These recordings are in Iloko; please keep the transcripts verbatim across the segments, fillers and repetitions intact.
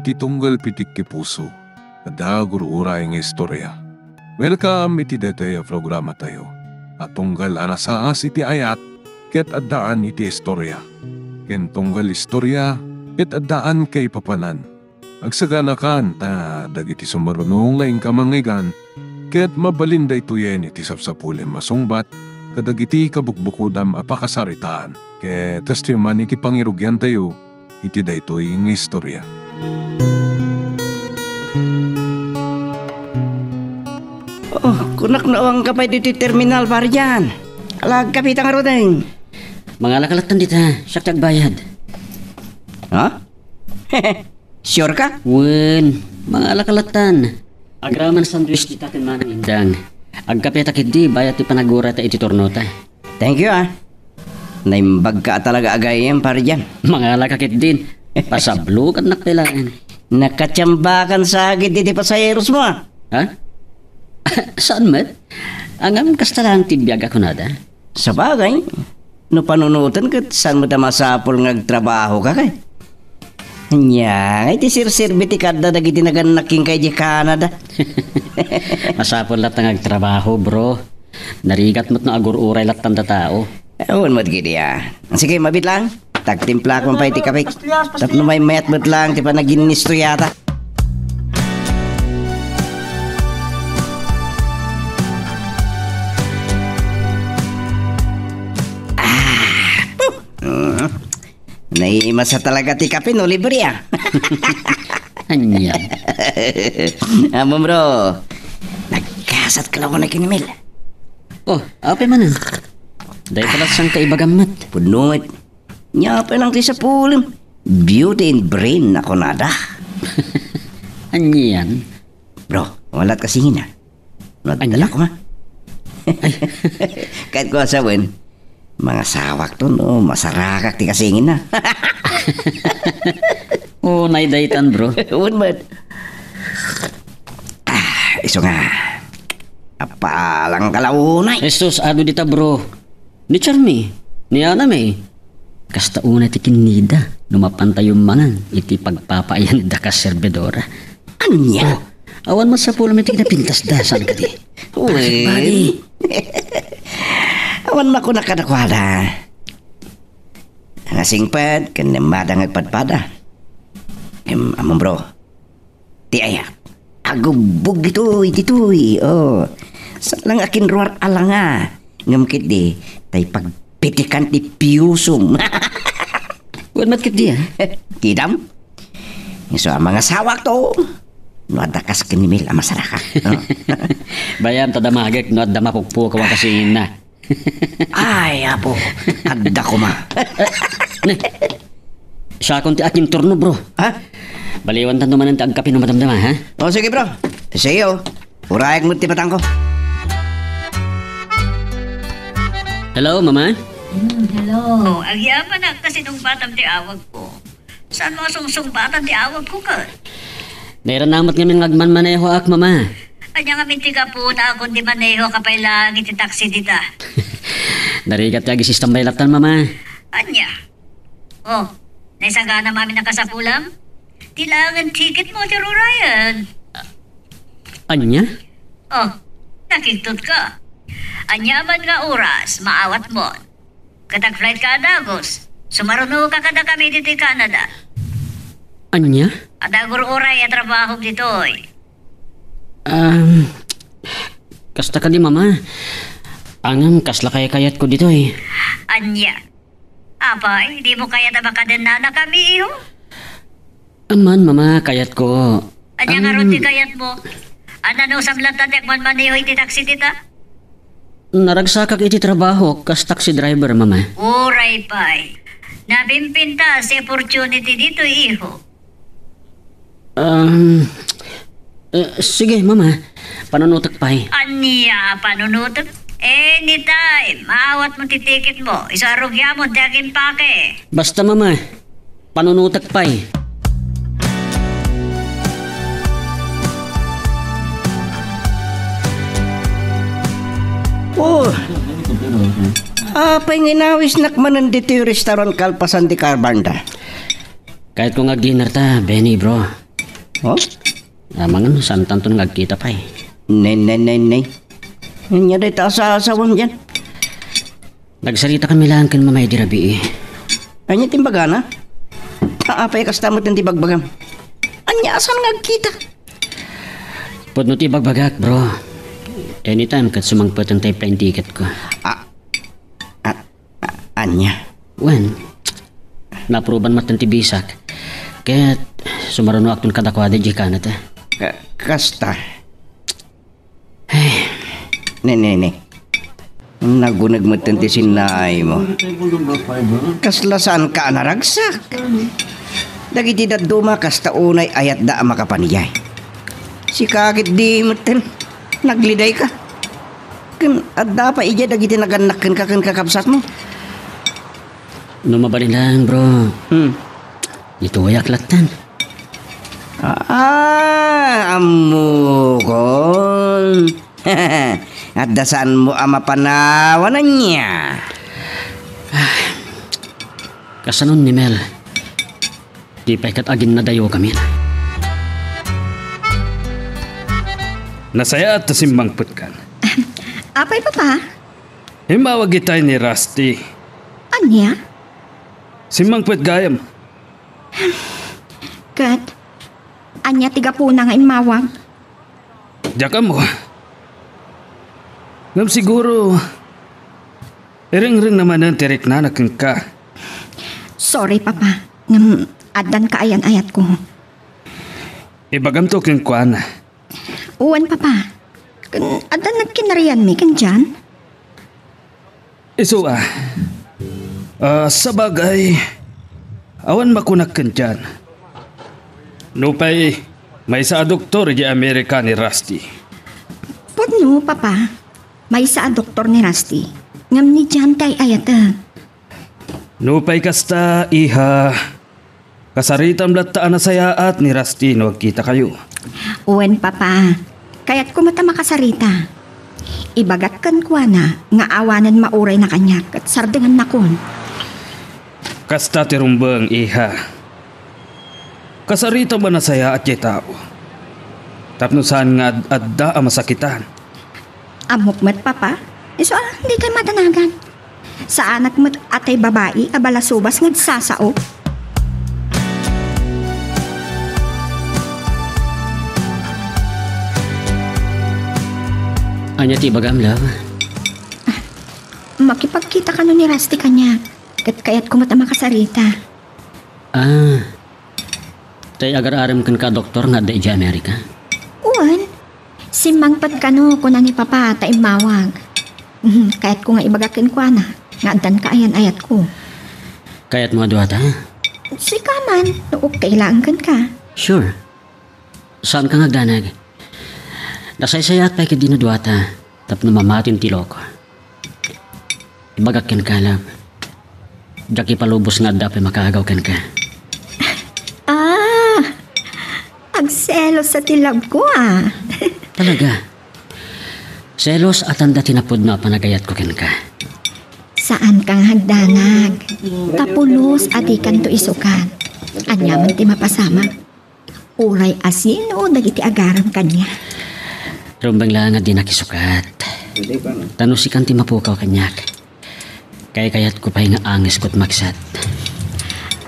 Ti tunggal pitik ti puso, adda agur-uray nga istorya. Welcome iti daytoy a programatayo a tunggal a nasaas iti ayat ket addaan iti istorya, ken tunggal istorya ket addaan kaipapanan. Agsaganakan ta dagiti sumaruno nga inka mangngeggan ket mabalin daytoyen iti sapsapulem a sungbat kadagiti kabukbukodam a pakasaritaan. Ket kastoy man iti pangirugiantayo iti daytoy nga istorya. Oh, kunak no awanka pay ditoy terminal, Pare Jan. Ala, agkapita ngaruden. Mangala ka lattan dita, siak ti agbayad. Ha? Sure ka? Wen, mangala ka lattan. Agraman sandwich dita ken Manang Indang. Agkapita ketdi, bayat ti panagurayta iti turnota. Thank you, ah. Naimbag ka talaga a gayyem, Pare Jan. Mangala ka ketdin. Pasablo ket nakpelaen. Nakatiambakan sa agid iti pasaheros mo, ah. Ha? Saan met? Ngem kasta laeng ti biag a kunada. Sabagay, no panunoten ket saan met a masapul nga agtrabaho ka kay. Ania, ngay ti serserbi ti kadda dagiti nagannak kenka idiay Canada. Masapul latta nga agtrabaho, bro. Narigat met no agur-uray latta nga tao. Awan met gidi, ah. Sige, mabiit lang. Tagtimplak man pay ti kape. Tapno maymayat met lang ti panaginnistoriyata. Ah, puh! Mm. Naimasa talaga ti kape no libre, ah. Ania? Ammom, bro. Nagkasat ka laeng ken Emil. Oh, apay manen? Dayta la sangka ibagam met. Pudno met. Nia pay lang ti sapulem. Beauty in brain a kunada. Anian? Bro, walat kasingina. Ania? Nadala ko, ha? Ket kua sawen, mangasawak to no masarakak ti kasingina. Oh, nay daytan, bro. Wen met. Ah, isu nga. Apalang kalaunay. Jesus, adu dita, bro. Ni Charmy, ni Anamay, kasta unay ti kinnida no mapantayo mangan iti pagpapaayan daka servidora. Ania? Oh, awan masapul met ti kinapintasda, saan kadi? Wen. Bakit, buddy? Awan makunak kadakuada. Nasingpet ken nammada nga agpadpada. Em, ammom, bro. Ti ayak, agugbog ditoy, ditoy. Oh. Saan lang akin ruar alanga. Ngem ketdi, tay pagpitikan ti piyusom. Wen met ketdi, ah. Kidam? Isu a mangasawak to. No adda kas ken ni Emil a masaraka. Oh. Bayam ta damagek no adda mapukpok a kasingina. Ay, apo, adda koma. Ne, siakon ti akinturno, bro. Ha? Baliwan tanto manen ti agkape no madamdama, ha? O, sige, bro. See you. Urayek met ti batangko. Hello, Mama? Hmm, hello. Oh, agyamanak ta sinungbatam ti awagko. Saan mo a sungsungbatan ti awagko ket? Nairanamat ngamin nga agmanmanehoak, Mama. Ania ngamin ti gapuna a kundi manehok a pay laeng iti taksi dita? Narigat ti agisistambay lattan, Mama. Ania? Oh, naisagana mamin a kasapulam? Ti laengen ticket mo ti rurayen. Ania? Oh, nakigtot ka. Ania man nga oras, maawat mo. Ket ag-flight ka a dagus. Sumaruno ka kadakami ditoy Canada. Ania? Adda agur-uray a trabahom ditoy. Um, kasta kadi, Mama. Ngem kasla kaykayatko ditoy. Ania? Apay, di mo kayat a makadennanakami, iho? Aman, Mama, kayatko. Ania ngarud ti kayatmo? Ania no, sablat ti agmanmaneho iti taksi dita? Naragsakak iti trabaho kas taxi driver, Mama. Uray pay. Napimpintas ti opportunity ditoy, iho. Um, eh, sige, Mama. Panunotek pay. Ania, panunotek? Anytime. Maawat mo ti ticket mo. Isu a rugiamon ti agimpake. Basta, Mama. Panunotek pay. Oh, apay nga inawisnak manen ditoy restaurant kalpasan ti Carpenter? Kayatko nga agdinner ta, Benny, bro. Oh? Amangan, saantanton nga agkita pay. Nay, nay, nay, nay. Ania dayta a sasawem diay? Nagsaritakami laeng ken Mama idi rabii. Ania ti imbagana? Apay kasta met ti ibagbagam? Ania a saan nga agkita? Pudno ti ibagbagak, bro. Anytime ket sumangpeten ti plane ticket ko. Ah, ah, ah, ania? Wen, naapruban met ti bisak. Ket sumarunoakton kadakuada idiay Canada. Ka-, kasta. Ay. Ne, ne, ne. Naguneg met ti sinnaaymo. Kasla saanka a naragsak? Dagiti dadduma kasta unay ayatda a makapan idiay. Sika ketdi metten, naglidayka. Ken adda pay idiay dagiti nagannak kenka ken kakabsatmo? No mabalin laeng, bro. Hmm. Ditoyak lattan. Ah, ammokon. Adda saanmo a mapanawan ania? Kasano ni Mel? Di pay ket aginnadayo kami. Nasayaat ta simmangpetkan. Apay, Papa? Immawag itay ni Rusty. Ania? Simmangpet gayam. Ket, ania ti gapuna nga immawag? Diak ammo. Ngem siguro, irengrengna manen ti riknana kenka. Sorry, Papa. Ngem addan kaayan-ayatko. Ibagamto kenkuana. Wen, Papa. Ken adda nagkinarianmi ken John? Isu a. Ah, sabagay, awan makunak ken John. Nupay, maysa a doktor idiay Amerika ni Rusty. Pudno, Papa. Maysa a doktor ni Rusty. Ngem ni John ti ay-ayatek. Nupay kasta, iha, kasaritam latta a nasayaat ni Rusty no agkitakayo. Wen, Papa. Kayatko met a makasarita. Ibagak kenkuana nga awanen maurayna kaniak ket sardengannakon. Kasta ti rumbeng, iha. Kasaritam a nasayaat ti tao. Tapno saan nga ad-, adda a masakitan. Ammok met, Papa. Isu a, dikay madanagan. Saanak met a tay babai a balasubas nga agsasao. Ania ti ibagam, love? Makipagkita kano ni Rusty kaniak. Ket kayatko met a makasarita. Ah, tay agar-arem kenka a doktor nga adda idiay Amerika? Wen. Simmangpet kano, kuna ni Papa, ta immawag. Mhm, kayatko nga ibaga kenkuana nga addan kaayan-ayatko. Kayatmo a duata? Sika man, no okay laeng kenka. Sure. Saanka nga agdanag. Nasaysayaat pay ketdi no duata tapno mamatim ti ilok. Ibagak kenka, love. Diak ipalubos nga adda pay makaagaw kenka. Ah! Agselos sa ti love ko, ah. Talaga? Selos a tanda ti napudno a panagayatko kenka. Saanka nga agdanag. Kapulos a dikanto isukat. Aniaman ti mapasamak. Uray asino dagiti agaram kaniak. Rumbeng laeng a dinak isukat. Ta no sikan ti mapukaw kaniak, kaykayatko pay nga angesko ti maksat.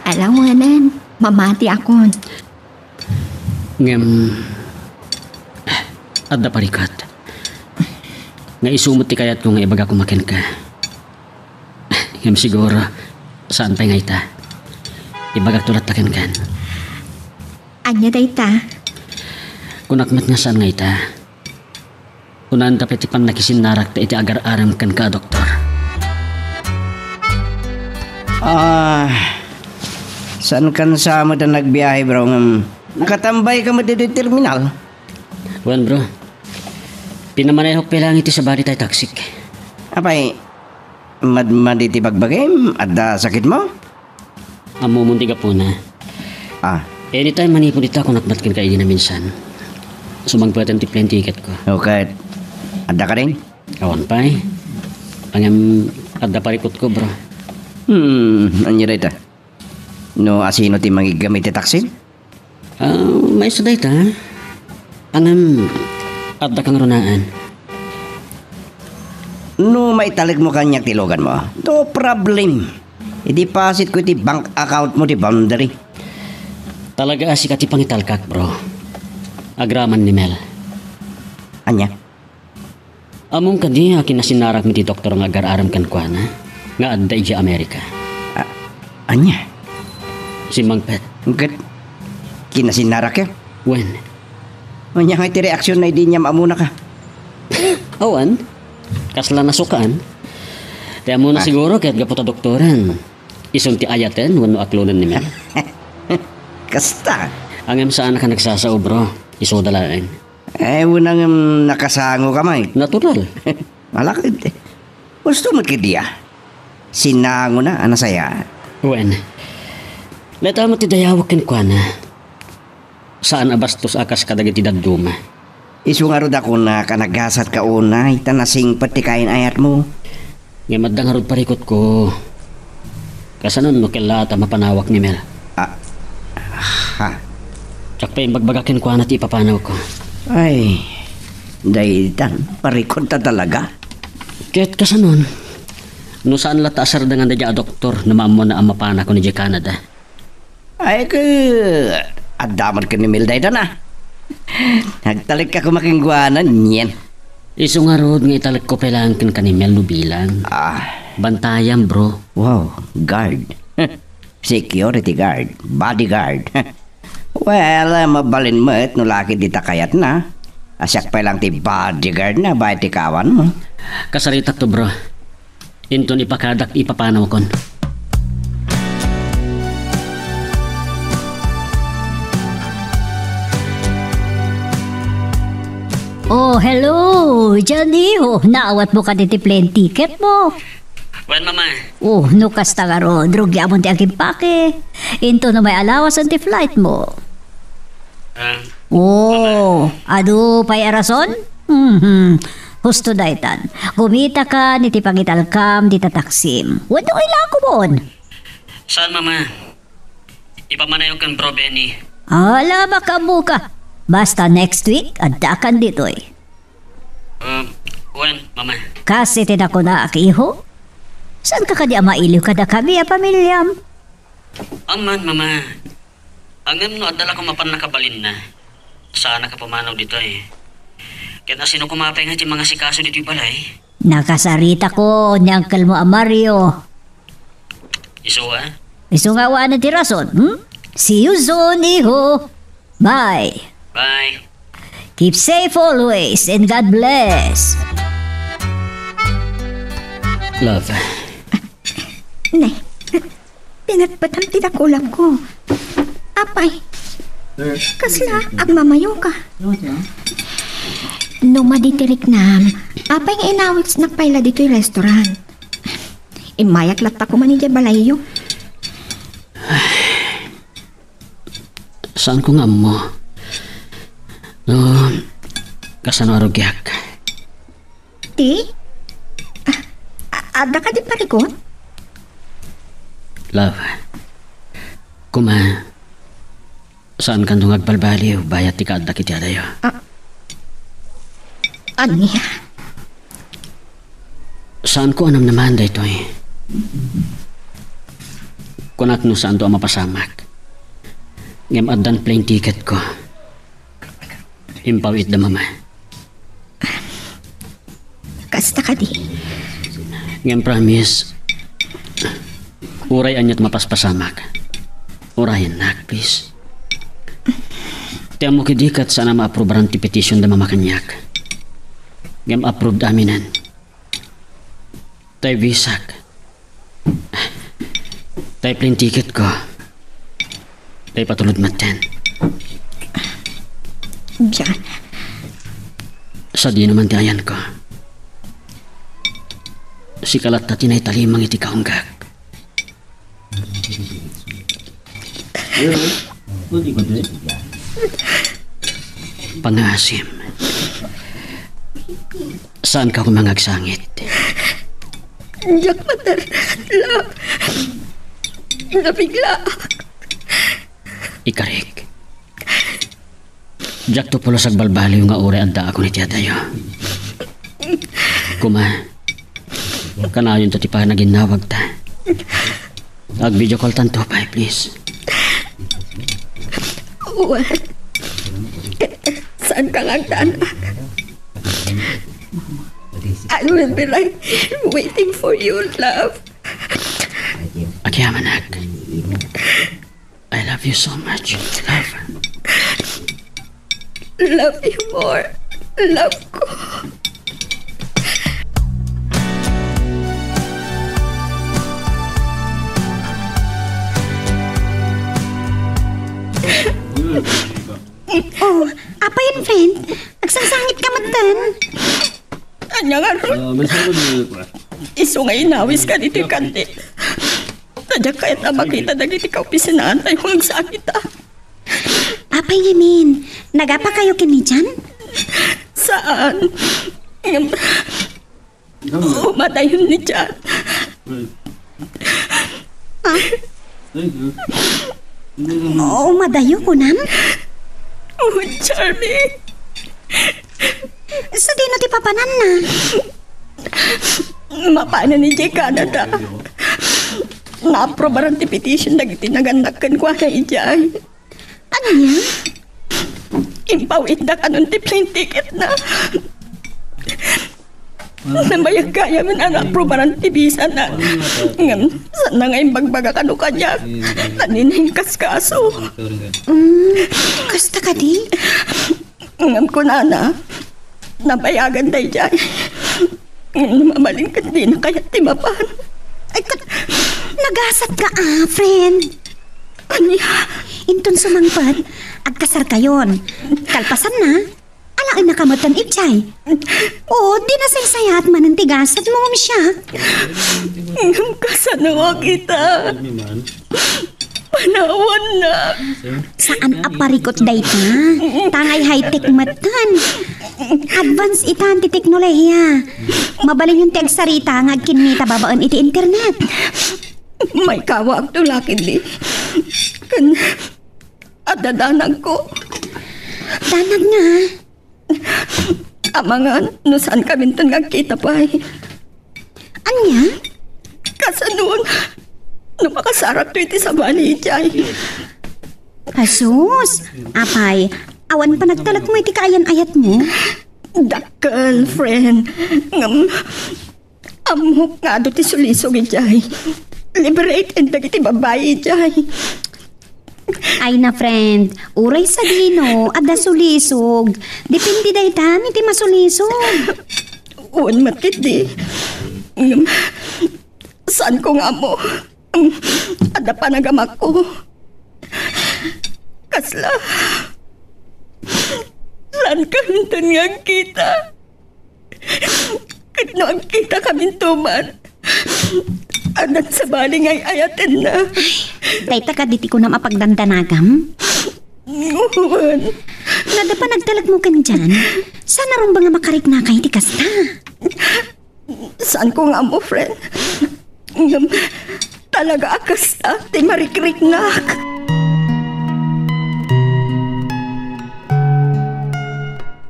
Ala, wen, mamatiakon. Ngem, adda parikut nga isu met ti kayatko nga ibaga koma kenka. Ngem siguro, saan pay nga ita. Ibagakto latta kenkan. Ania dayta? Kunak met nga saan nga ita. Kunanta pay ti pannakisinnarek ta iti agar-arem kenka a doktor. Ah, saankan sa met a nagbiahe, bro, ngem nakatambayka met ditoy terminal? Wen, bro. Pinamanehok pay laeng iti sabali tay taksik. Apay, madmadi ti bagbagim? Adda sakitmo? Ammomon ti gapuna. Ah. Anytime manipud ita, kunak met kenka idi naminsan. Sumangpeten ti plane ticket ko. O ket, adda kadin? Awan pay. Ngem adda parikutko, bro. Hmm, ania dayta? No asino ti mangiggamit ti taksim? Ah, maysa dayta. Ngem, adda kang runaen. No maitalekmo kaniak ti loganmo, no problem. I-deposit ko iti bank account mo ti Boundary. Talaga a sika ti pangitalkak, bro. Agraman ni Mel. Ania? Ammom kadi a kinasinarakmi ti doktor nga agar-arem kenkuana nga adda idiay Amerika? A-, ania? Simmangpet. Ket kinasinarakyo? Wen. Ania ngay ti reaksion na idi nia maamunaka? Awan. Kasla nasukaan. Ti ammona siguro ket gapu ta doktoren. Isun ti ayaten wenno aklonen ni Mel. Kasta. Ngem saanka nagsasao, bro. Isuda laeng. Eh, unang, em, nakasangoka, Mike. Natural. Malakad. Gusto mo kidi, ah? Sinangona, a nasayaat. Wen. Latta met ti dayawek kenkuana. Saan a bastos a kas kadagiti dadduma. Isu ngarud a kunak a nagasatka unay ta nasingpet ti kain-ayatmo. Ngem adda ngarud parikutko. Kasano no kella ta mapanawak ni Mel? Ah, ha? Diak pay imbagbaga kenkuana ti ipapanawko. Ay, daytan, parikut ta talaga. Ket kasano? No saan latta a sardengan daydiay a doktor no maammona a mapanakon idiay Canada. Ay, ket adda met ken ni Mel dayta na. Nagtalekka koma kenkuana, nien. Isu ngarud nga italekko pay laeng kenka ni Mel no bilang. Ah. Bantayam, bro. Wow, guard. Security guard, bodyguard. Well, mabalin met no la ket dita kayatna. A siak pay laeng ti bodyguard na, bay ti kawan mo. Kasaritakto, bro. Inton ipakadak ipapanawkon. Oh, hello, Johnny. Oh, naawatmo kadi ti plane ticket mo? Wen, Mama. Oh, no kasta ngarud, rugiamon ti agimpake. Inton no may alawasen ti flight mo. Ah, Oh, Mama. Adu pay a rason? Mhm. Husto daytan. Kumitaka iti pangitalkam dita taksim. Wenno ilakomon? Saan, Mama? Ipamanayok ken Bro Benny. Ala, makaammoka. Basta next week, addakan ditoy. Ah, wen, Mama. Kas iti nakunak, iho? Saanka kadi a mailiw kadakami a pamiliam? Amman, Mama. Ngem no adda la koma mapan a kabalinna, saannak a pumanaw ditoy. Ket asino koma pay nga ti mangasikaso ditoy balay? Nakasaritakon ni uncle mo a Mario. Isu a? Isu nga awanen ti rason, hmm? See you soon, iho. Bye. Bye. Keep safe always and God bless. Love. Ne, pinatpatam ti dakulapko. Apay, kasla agmamayoka? No madi ti riknam, apay nga inawitsnak pay la ditoy restaurant? Immayak latta koma idiay balayyo. Saanko nga ammo. No, kasano a rugiak? Ti? Ah, a-, adda kadi parikut? Love. Koma, saankanto nga agbalbaliw bayat ti kaaddak iti adayo. Ah. Ania? Saanko a namnamaen daytoy. Kunak no saanto a mapasamak. Ngem addan plane ticketko. Impaw-itda, Mama. Kasta kadi. Ngem promise, uray aniat mapaspasamak, urayennak, please. Ti ammok idi ket saan a ma-approvean ti petition da Mama kaniak. Ngem approved aminen. Tay visak. Tay plane ticketko. Tay patulod metten. Diyan. Sadino man ti ayanko. Sika latta ti naitalimang iti kaunggak. Pangaasim. Saanka koma nga agsangit? Diak materna, love. Nabiglaak. Ikarik. Diakto pulos agbalbaliw nga uray addaakon iti adayo. Kuma, kanayonto ti panaginnawagta. Ag-video call tanto pay, please. Wen, saanka nga agdanag? I will be right waiting for you, love. Agyamanak. I love you so much, love. Love you more. Love ko. Oh, apay, friend? Agsangsangit ka metten. Ania ngarud? Ah, may sabon mo pa. Isu nga inawiska ditoy kandil. Ta diak kayat a makita dagiti kaopisinaan tayo nga agsakit, ah. Apay ngamin, nagapa kayo ken ni Jan? Saan? Ngem, umadayon ni Jan. Ah? Umadayo, kunam? Oh, Charmy. Sadino ti papananna? Mapanan idiay Canada. Naaprobaran ti petition dagiti nagannak kenkuana idiay. Ania? Impaw-itda kanon ti plane ticketna. Nabayag gayam a naaprobaran ti visa na. Ngem, saan na nga imbagbaga kano kaniak. Tanina inkaskaso. Mm, kasta kadi? Ngem kunana, nabayagan daydiay. Ngem no mabalin ket dina kayat ti mapan. Ay, ket, nagasat ka, ah, friend. Ania? Inton sumangpet, agkasar kayon. Kalpasan na, alaen na ka metten idiay. Oo, di nasaysayaat manen ti gasat mo, Misha. Ngem kasano a kita? Panawanna. Saan a parikot dayta. Tangay high-tech metten. Advance itan ti teknolohiya. Mabalinyon ti agsarita nga agkinnita babaen iti internet. Maikawak to, Lucky Lee. Ken adda danagko. Danag nga? Amangan, no saan kaminton nga agkita pay. Ania? Kasano no makasarakto iti sabali idiay? Asus! Apay, awan panagtalek mo iti kaayan-ayat mo? Dakkel, friend. Ngem, ammok nga adu ti sulisog idiay. Liberated dagiti babbai idiay. Ay na, friend, uray sadino, adda sulisog. Depende daytan iti masulisog. Wen met ketdi. Ngem, saanko nga ammo. Adda panagamakko. Kasla, saan kaminton nga agkita? Ket no agkita kaminto man, addan sabali nga ay-ayatenna. Dayta kadi ti kunam a pagdandanagam? Wen. Nadapa nagtalek mo ken Jan? Saan a rumbeng a makariknaka iti kasta? Saanko nga ammo, friend. Ngem, talaga a kasta ti marikriknak.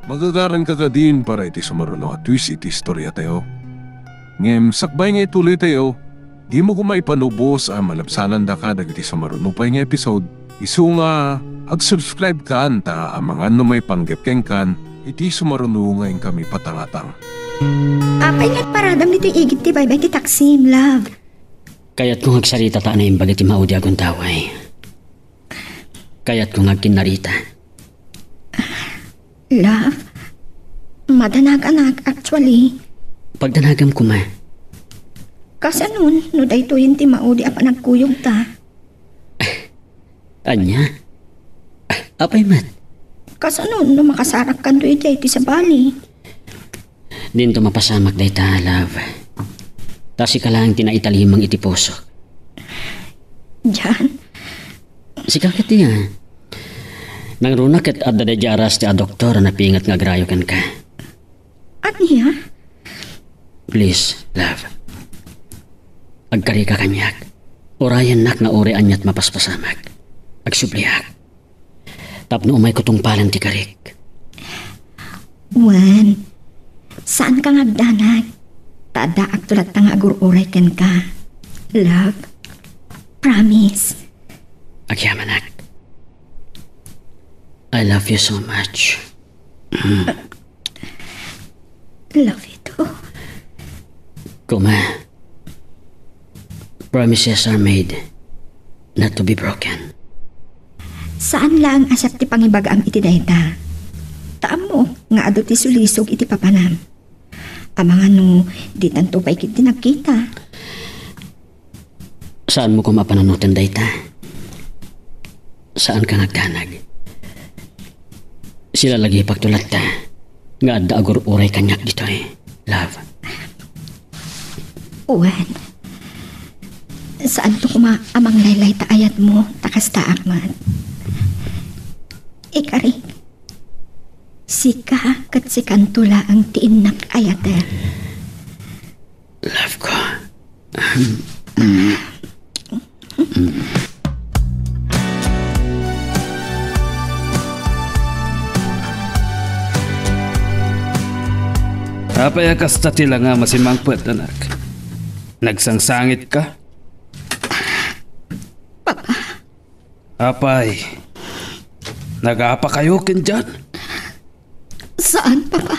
Magagaranka kadin para iti sumaruno a twist iti istoriatayo. Ngem sakbay nga ituloytayo, dimo koma ipanubos a malabsanandaka dagiti sumaruno pay nga episode. Isu nga, ag-subscribe kan ta amangan no maipanggep kenkan iti sumaruno nga inkami patangatang. Apay nga agparadam ditoy igid ti baybay ti taksim, love? Kayatko nga agsarita ta naimbag iti maudi a gundaway. Kayatko nga agkinnarita. Love, madanaganak, actually. Pagdanagam koma. Kasano no daytoyen ti maudi a panagkuyogta? Ania? Apay met? Kasano no makasarakkanto idiay ti sabali? Dinto mapasamak dayta, love. Ta sika laeng ti naitalimeng iti pusok. Jan? Sika ketdi, a. Nangruna ket adda daydiay a raste a doktor a napinget nga agrayo kenka. Ania? Please, love. Agkarika kaniak. Urayennak nga uray aniat mapaspasamak. Agsubliak. Tapno umayko tungpalen ti karik. Wen, saanka nga agdanag. Ta addaakto latta nga agur-uray kenka. Love. Promise. Agyamanak. I love you so much. Love you too. Kuma, promises are made not to be broken. Saan laeng a siak ti pangibagaam iti dayta. Ta ammok nga adu ti sulisog iti papanam. Amangan no ditanto pay ketdi nagkita. Saanmo koma a panunoten dayta. Saanka nga agdanag. Silalagipakto latta nga adda agur-uray kaniak ditoy, love. Wen, saanto koma a manglaylay ta ayatmo, ta kastaak met. Ikarik, sika ket sikanto laeng ti innak ayaten. Love ko. Apay a kasta ti langam a simangpet, anak? Nagsangsangitka? Papa. Apay, nagapakayo ken John? Saan, Papa.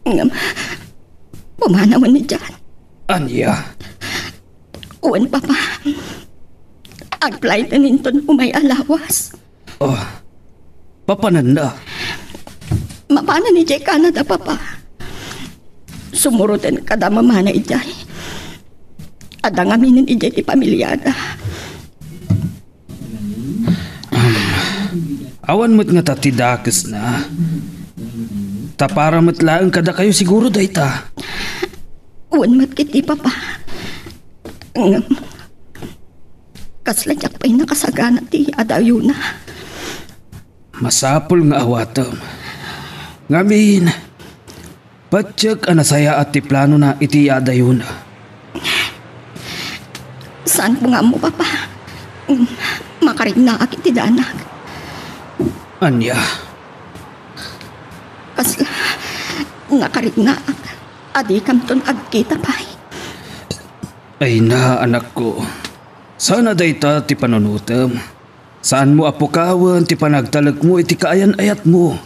Ngem, pumanawen ni John. Ania? Wen, Papa. Agflighten inton umay a lawas. Oh, papananna? Mapanen idiay Canada, Papa. Sumuroten kada mamana idiay. Adda ngaminen idiay ti pamiliada. Awan met ngata ti dakesna. Ta para met laeng kadakayo siguro dayta. Wen met ketdi, Papa. Ngem, kasla diak pay nakasagana ti adayona. Masapul nga awatem. Ngamin, patiek a nasayaat ti planona iti adayona. Saanko nga ammo, Papa. Mm, makariknaak iti danag. Ania? Kasla, nakariknaak a dikamton agkita pay. Ay na, anakko. Saan a dayta ti panunotem. Saanmo a pukawen ti panagtalekmo iti kaayan-ayatmo.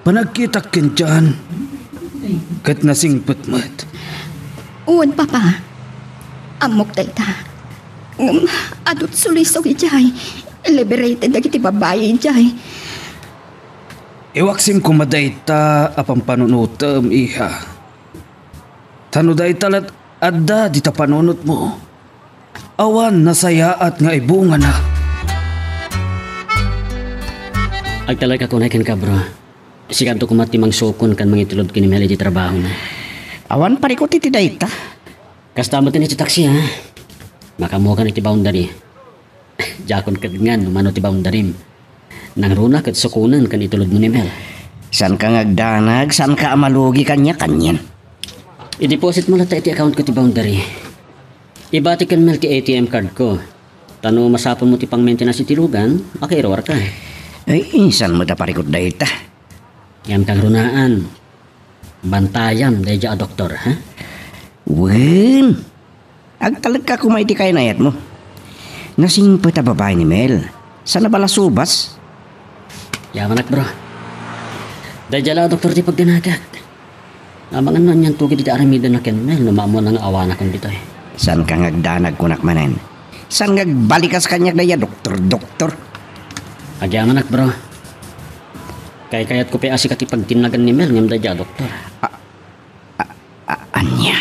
Panagkitak ken John, ket nasingpet met. Wen, Papa. Ammok dayta. Ngem, adu ti sulisog idiay. Liberated dagiti babbai idiay. Iwaksim koma dayta a pampanunotem, iha. Ta no dayta lat adda dita panunotmo, awan nasayaat nga ibungana. Agtalek a kunay kenka, bro. Sikanto koma ti mangsukon ken mangitulod ken ni Mel iti trabahona. Awan parikut iti dayta. Kasta met iti taxi, ha? Makaammokan iti boundary. Diakon ket ngan no mano ti boundarym. Nangruna ket sukonen ken itulodmo ni Mel. Saanka nga agdanag, saanka a malugi kaniak, anian? I-depositmo latta iti accountko ti boundary. Ibati ken Mel ti A T M cardko. Ta no masapulmo ti pang-maintenance iti lugan, makairuarka. Ay, insan met a parikut dayta? Ngem kangrunaan, bantayam daydiay a doktor, ha? Wen, agtalekka koma iti kaayan-ayatmo. Nasingpet a babai ni Mel. Saan a balasubas? Yamanak, bro. Daydiay la a doktor ti pagdanagak. Amangan no anianto gid ti aramidenna ken Mel no maammoanna nga awanakon ditoy. Saanka nga agdanag, kunak manen. Saan nga agbalikas kaniak daydiay a doktor, doktor? Agyamanak, bro. Kaykayatko pay a sika ti pagtinnagan ni Mel ngem daydiay a doktor. A-, a-, ania?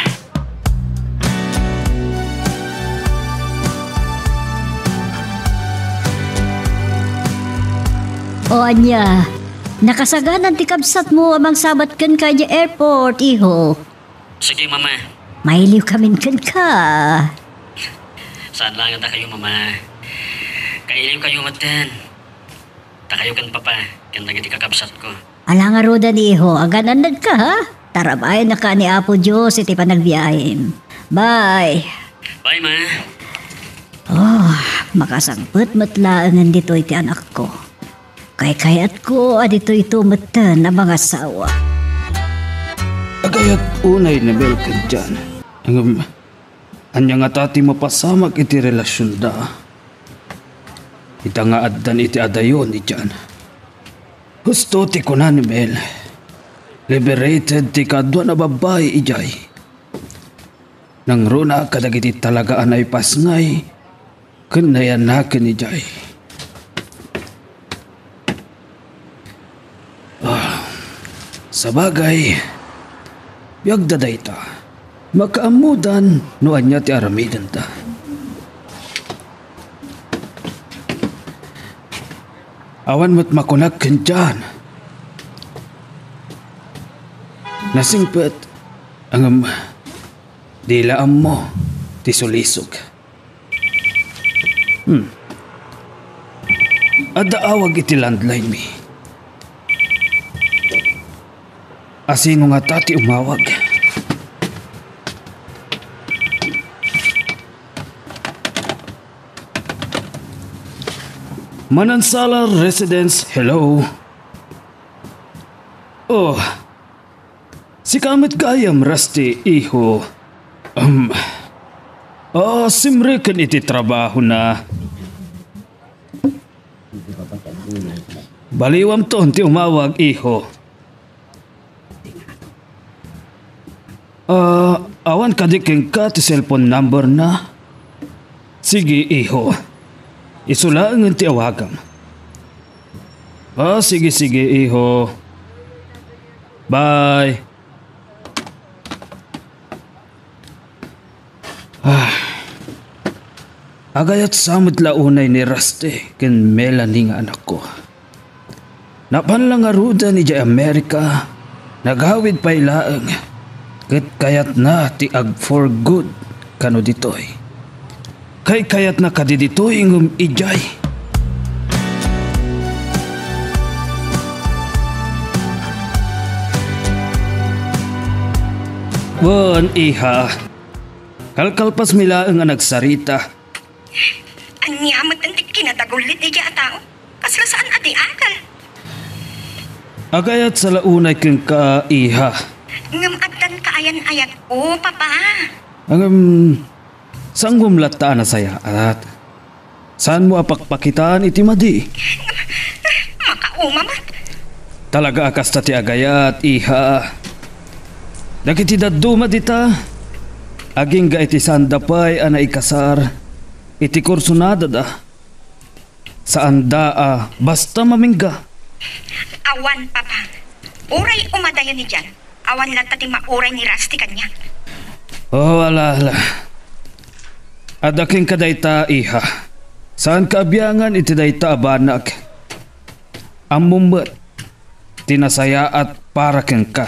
O ania, nakasaganan ti kabsatmo a mangsabat kenka idiay airport, iho? Sige, Mama. Mailiwkamin kenka. Saan laeng a dakayo, Mama. Kailiwkayo metten. Dakayo ken Papa, ken dagiti kakabsatko. Ala ngaruden, iho, agan-annadka, ha? Tarabayanka ni Apo Dios iti panagbiahem. Bye. Bye, Ma. Oh, Makasangpet met laengen ditoy ti anakko. Kaykayatko a ditoyto metten a mangasawa. Agayat unay ni Mel ken Jan. Ngem, ania ngata ti mapasamak iti relasionda? Ita nga addan iti adayo ni Jan. Husto ti kuna ni Mel. Liberated ti kaduan a babbai idiay. Nangruna kadagiti talaga a naipasngay ken nayanaken idiay. Ah, sabagay, biagda dayta. Makaammodan no ania ti aramidenda. Awan met makunak ken Jan. Nasingpet, ngem di la ammo ti sulisog. Hmm. Adda awag iti landline mi. Asino ngata ti umawag? Manansala Residence, hello. Oh, sika met gayam, Rusty, iho. Um, ah, simreken iti trabahona. Baliwamton ti umawag, iho. Ah, awan kadi kenka ti cellphone number na? Sige, iho. Isu laengen ti awagam. Ah, sige, sige, iho. Bye. Ah. Agayat sa met la unay ni Rusty ken Melanie nga anakko. Napan la ngaruden idiay Amerika, nagawid pay laeng, ket kayatna ti ag-for good kano ditoy. Kaykayatna kadi ditoy ngem idiay. Wen, iha, kalkalpasmi laeng a nagsarita. Ania met ti kinadagullit daydiay a tao? Kasla saan a di akal. Agayat sa la unay kenka, iha. Ngem addan kaayan-ayatko, Papa. Ngem, saanmo latta a nasayaat? Saanmo a pakpakitaan iti madi? Makauma met. Talaga a kasta ti agayat, iha. Dagiti dadduma dita, agingga iti saanda pay a naikasar iti kursunadada. Saanda a basta mamingga. Awan, Papa. Uray umadayo ni Jan, awan latta ti mauray ni Rusty kaniak. Oh, ala, ala. Adda kenka dayta, iha. Saanka a biangan iti dayta a banag. Ammom met ti nasayaat para kenka.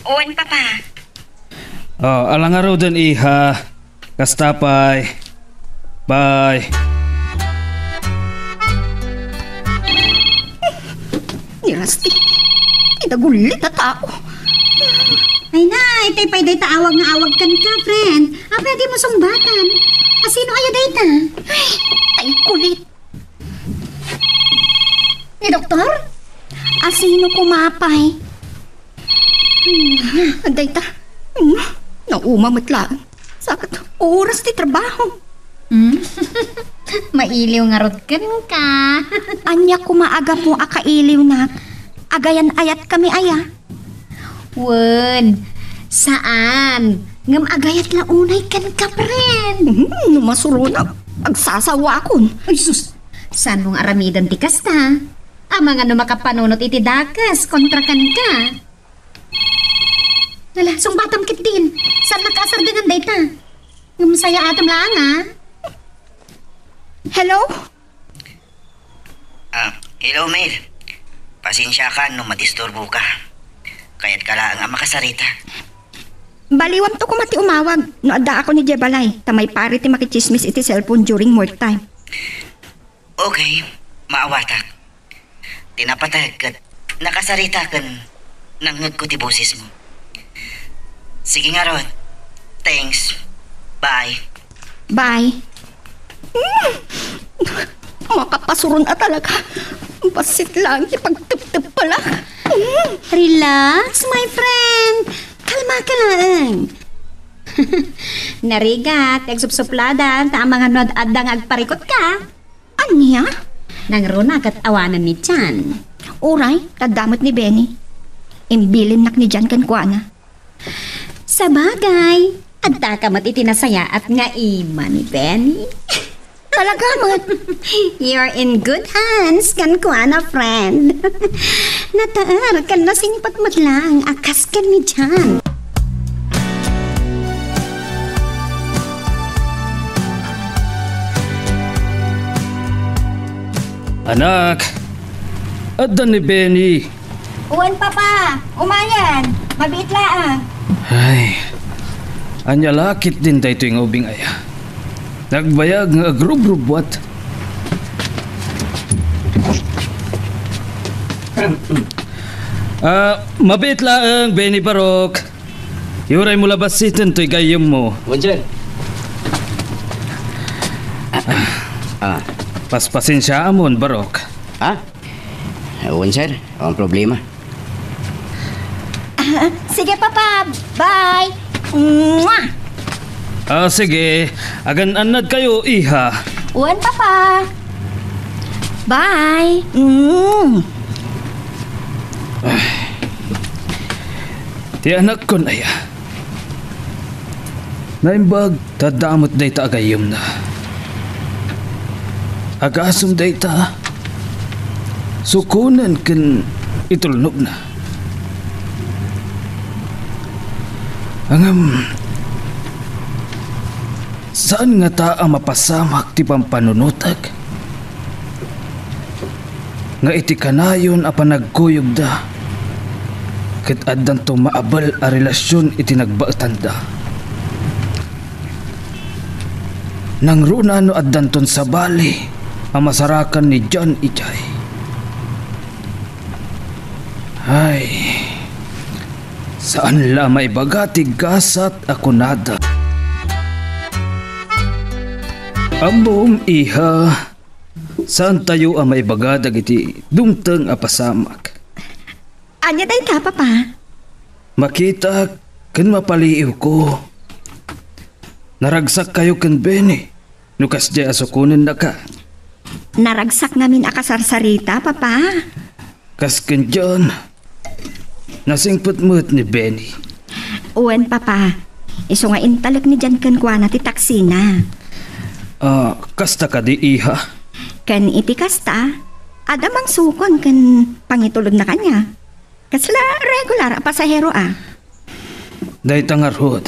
Wen, Papa. Oh, ala ngaruden, iha. Kasta pay. Bye. Ni Rusty, ti dagullit a tao. Ay na, itay pay dayta awag nga awag kenka, friend. Apay a dimo sungbatan? Asino aya dayta? Ay, tay kulit. Ni doktor? Asino koma pay? Hmm, dayta. Hmm, nauma met laeng. Sakat oras ti trabaho. Hmm? Mailiw ngarud kenka. Ania koma a gapu a kailiwnak? Agayan-ayatkami aya? Wen, saan. Ngem agayat la unay kenka, friend. Hmm, no masuronak, agsasawakon. Ay, sus! Saanmo nga aramiden ti kasta? Amangan no makapanunot iti dakes kontra kenka. Ala, sungbatam ketdin. Saannak a sardengan dayta. Ngem sayaatem laeng, a. Hello? Ah, hello, Mel. Pasensiakan no madisturboka. Kayatka laeng a makasarita. Baliwamto koma ti umawag no addaakon idiay balay, ta maipari ti makitsismis iti cellphone during work time. Okay, maawatak. Ti napateg ket nakasarita ken nangngegko ti bosesmo. Sige ngarud. Thanks. Bye. Bye. Hmm, Makapasuron a talaga. Bassit lang ti pagteptep pala. Mm. Relax, my friend. Kalma ka lang. Narigat, agsupsupladan, ta amangan no ad-adda nga agparikut ka. Ania? Nangruna ket awanan ni Jan. Uray, tadda met ni Benny. Imbilinnak ni Jan kenkuana. Sabagay, adda ka met iti nasayaat nga ima ni Benny. Talaga met. You're in good hands, kenkuana, friend. Nataer ken nasingpet met lang a kas ken ni Jan. Anak, adda ni Benny. Wen, Papa. Umayen. Mabiit laeng. Ay, ania la ketdin daytoy nga ubing aya? Nagbayag nga agrubrubuat. Ah, mabiit laeng, Benny Barok. Iuraymo la bassiten toy gayyemmo. Wen, sir. Ah. Paspasensiaamon, Barok. Ah? Wen, sir. Awan problema. Ah, sige, Papa. Bye. Mwah! Ah, sige. Agan-annadkayo, iha. Wen, Papa. Bye. Mm. Ti anakkon aya. Naimbag ta adda met dayta a gayyemna. Agasem dayta, sukonen ken itulnogna. Ngem, saan ngata a mapasamak ti pampanunotek nga iti kanayon a panagkuyogda, ket addanto maabel a relasion iti nagbaetanda. Nangruna no addanton sabali a masarakan ni John idiay. Ay, saan la maibaga ti gasat a kunada. Ammom, iha, saantayo a maibaga dagiti dumteng a pasamak. Ania dayta, Papa? Makitak ken mapaliiwko. Naragsakkayo ken Benny no kasdiay a sukonennaka. Naragsak ngamin a kasarsarita, Papa. Kas ken John, nasingpet met ni Benny. Wen, Papa. Isu nga intalek ni John kenkuana ti taksina. Ah, kasta kadi, iha? Ken iti kasta, adda mangsukon ken pangitulodna kaniak. Kasla regular a pasahero a. Dayta ngarud,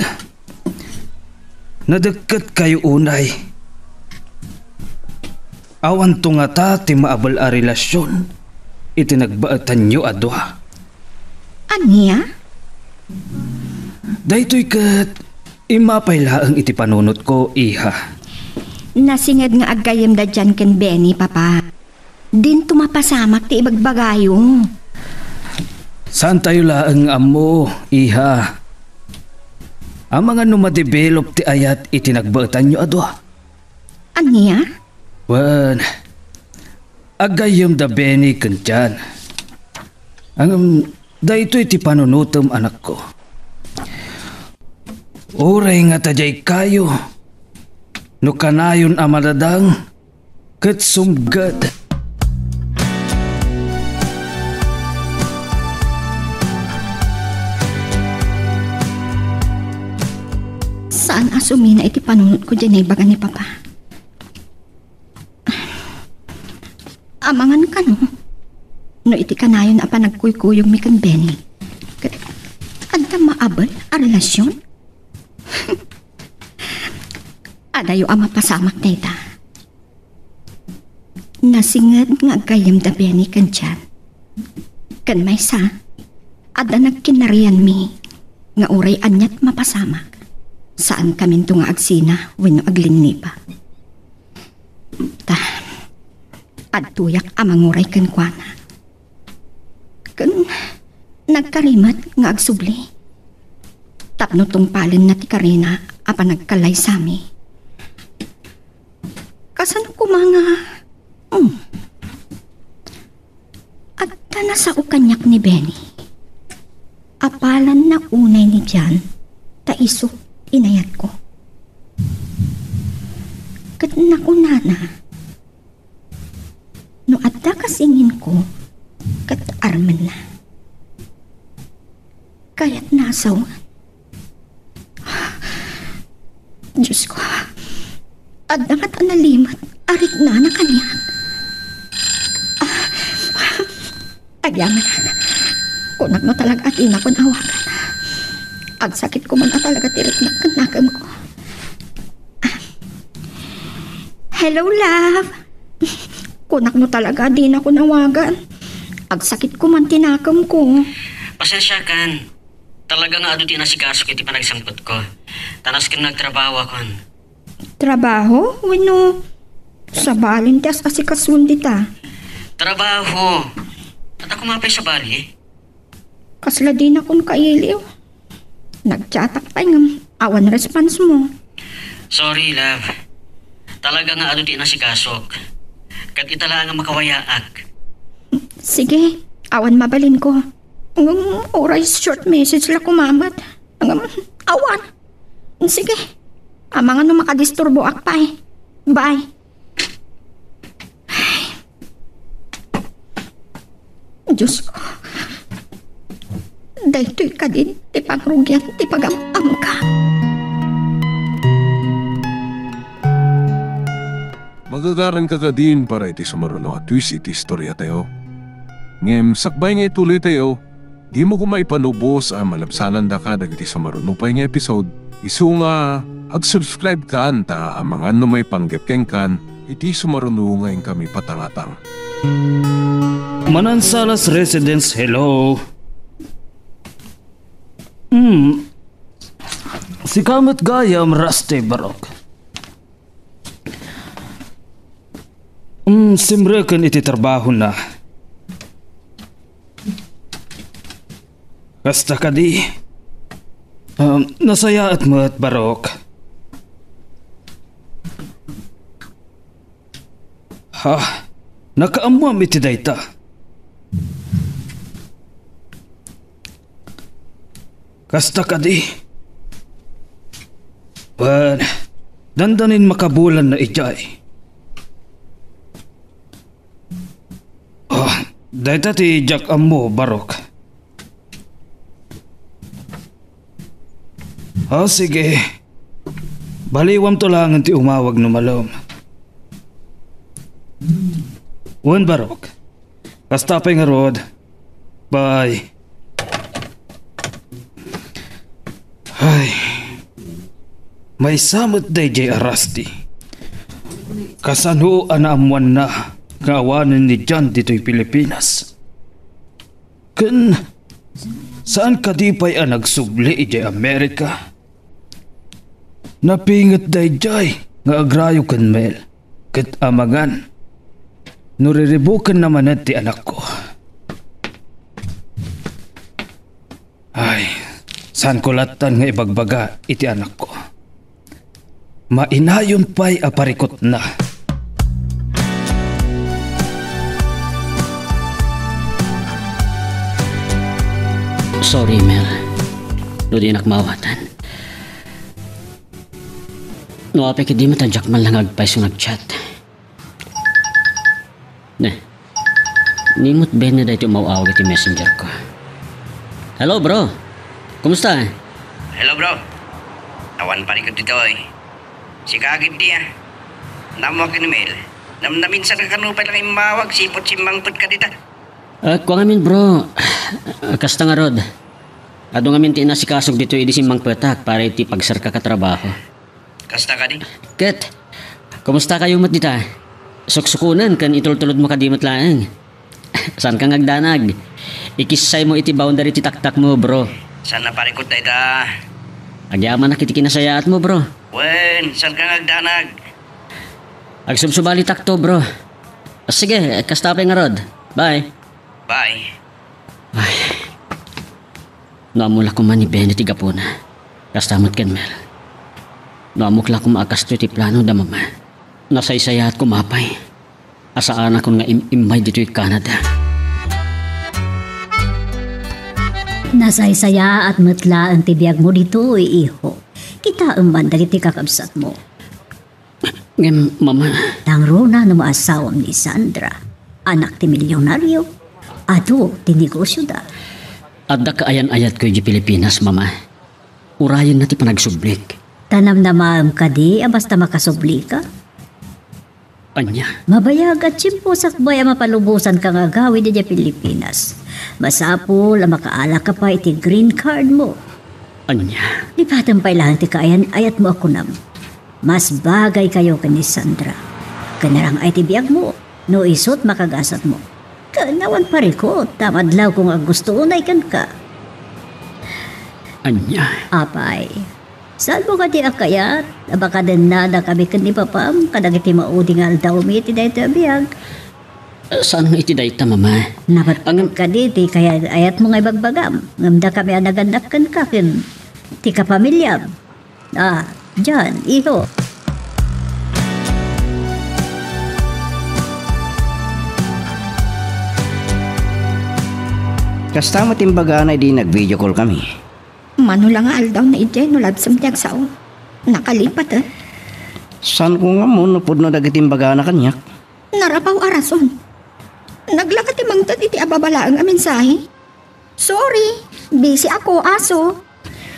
nadekket kayo unay. Awanto ngata ti maabel a relasion iti nagbaetanyo a dua. Ania? Daytoy ket immapay laeng iti panunotko, iha. Nasinged nga aggayyemda diay ken Benny, Papa. Dinto mapasamak ti ibagbagayo. Saantayo laeng nga ammo, iha. Amangan no madevelop ti ayat iti nagbaetanyo a dua. Ania? Wen, aggayyemda Benny ken John. Ngem daytoy ti panunotem, anakko. Uray ngata diay kayo, no kanayon a madadang, ket sumged. Saan a sumina iti panunotko diay naibaga ni Papa. Amangan kano, no iti kanayon a panagkuykuyogmi ken Benny, ket adda maabel a relasion? Adayo a mapasamak dayta. Nasinged nga aggayyemda Benny ken John. Ken maysa, adda nagkinarianmi nga uray aniat mapasamak, saankaminto nga agsina wenno aglinnipa. Ta, adtoyak a manguray kenkuana. Ken nagkari met nga agsubli tapno tungpalenna ti karina a panagkalaysami. Kasano koma nga Hmm. Adda nasao kaniak ni Benny. Apalanna unay ni Jan, ta isu inayatko. Ket nakunana, no adda kasinginko, ket armenna. Kayatna a sawen. Diosko, adda ngata nalimed a riknana kaniak. Agyamanak, kunakno talaga a dinakon awagan. Agsakit koman a talaga ti riknak ken nakemko. Hello, love. Kunakno talaga a dinakon awagan. Agsakit koman ti nakemko. Pasensiakan. Talaga nga adu ti inasikaso iti panagsangpetko. Ta nasken nga agtrabahokon. Trabaho? Wenno sabali ti as-asikason dita? Trabaho. Adda koma pay sabali? Kasla dinakon kailiw. Nagchatak pay ngem awan response mo. Sorry, love. Talaga nga adu ti inasikasok. Ket ita laeng a makawayaak. Sige, awan mabalinko. Ngem uray short message la koma met. Ngem awan. Sige. Amangan no makadisturboak pay. Bye. Diosko, daytoy kadin ti pangrugian ti pagam-amka. Magagaranka kadin para iti sumaruno a twist iti istoriatayo. Ngem sakbay nga ituloytayo, dimo koma ipanubos a malabsanandaka dagiti sumaruno pay nga episode, isu nga ag-subscribe kan ta amangan no maipanggep kenkan iti sumaruno nga inkami patangatang. Manansalas Residence, hello. Hmm. Sika met gayam, Rusty, barok. Hmm, simreken iti trabahona. Kasta kadi. Um, nasayaat met, barok. Ha, nakaammoam iti dayta. Kasta kadi. Wen, dandanin makabulanna idiay. Ah, dayta ti diak ammo, barok. Ah, sige. Baliwamto laengen ti umawag no malem. Wen, barok. Kasta pay ngarud. Bye. Ay. Maysa met daydiay a Rusty. Kasano a naammoanna nga awanen ni John ditoy Pilipinas? Ken saan kadi pay a nagsubli idiay Amerika? Napinget daydiay nga agrayo ken Mel, ket amangan no riribukenna manen ti anakko. Ay, saanko lattan nga ibagbaga iti anakko. Mainayon pay a parikutna. Sorry, Mel. No dinak maawatan. No apay ket di met a diak man lang agpayso nga agchat. Ne. Ni met Benny daytoy umaw-awag iti messenger ko. Hello, bro. Kumusta? Hello, bro. Awan parikut ditoy. Sika agid di, ah. Naammoak ni Mel. Namnaminsan ka kano pay lang immawag, siput simmangpet ka dita. Ah, kua ngamin, bro. Kasta ngarud. Adu ngamin ti inasikasok ditoy idi simmangpetak para iti pagserkak a trabaho. Kasta kadi? Ket, kumusta kayo met dita? Suksukunen ken itultulod mo kadi met laeng. Saan ka nga agdanag? Ikissay mo iti boundary ti taktak mo, bro. Saan na parikut dayta? Agyamanak iti kinasayaat mo, bro. Wen, saan ka nga agdanag? Agsubsubalitak to, bro. Sige, kasta pay ngarud. Bye. Bye. Ay. No ammo la koma ni Benny ti gapuna. Kasta met ken Mel. No ammok la koma a kastoy ti plano da mama. Nasaysayaat koma pay. a saanakon nga im-immay ditoy Canada. Nasaysayaat met laeng ti biagmo ditoy, iho. Kitaem man dagiti kakabsatmo. Ngem, Mama. Nangruna no maasawam ni Sandra, anak ti milionario, adu ti negosioda. Adda kaayan-ayatko idiay Pilipinas, Mama. Urayenna ti panagsublik. Ta namnamaem kadi a basta makasublika? Ania? Mabayag a tiempo sakbay a mapalubosanka nga agawid idiay Pilipinas. Masapul a makaalaka pay iti green card mo. Ania? Lipatem pay laeng ti kaayan-ayatmo a kunam. Mas bagaykayo ken ni Sandra. Ken narang-ay ti biagmo no isut' makagasatmo. Ken awan parikut ta madlawko nga aggusto unay kenka. Ania? Apay, saanmo kadi a kayat a makadennadakami ken ni Papam kadagiti maudi nga aldawmi iti daytoy a biag? Saan nga iti dayta, Mama. Napatpag kadi ti kayat-ayatmo nga ibagbagam, ngem dakami a nagannak kenka ken ti kapamiliam. Ah, John, iho. Kasta met imbagana idi nag-video call kami. Mano la nga aldaw na idiay no labsem ti agsao. Nakalipat, eh. Saanko nga ammo no pudno dagiti imbagana kaniak. Narabaw a rason. Naglaka ti mangted iti ababa laeng a mensahe. Sorry, busy ako, aso.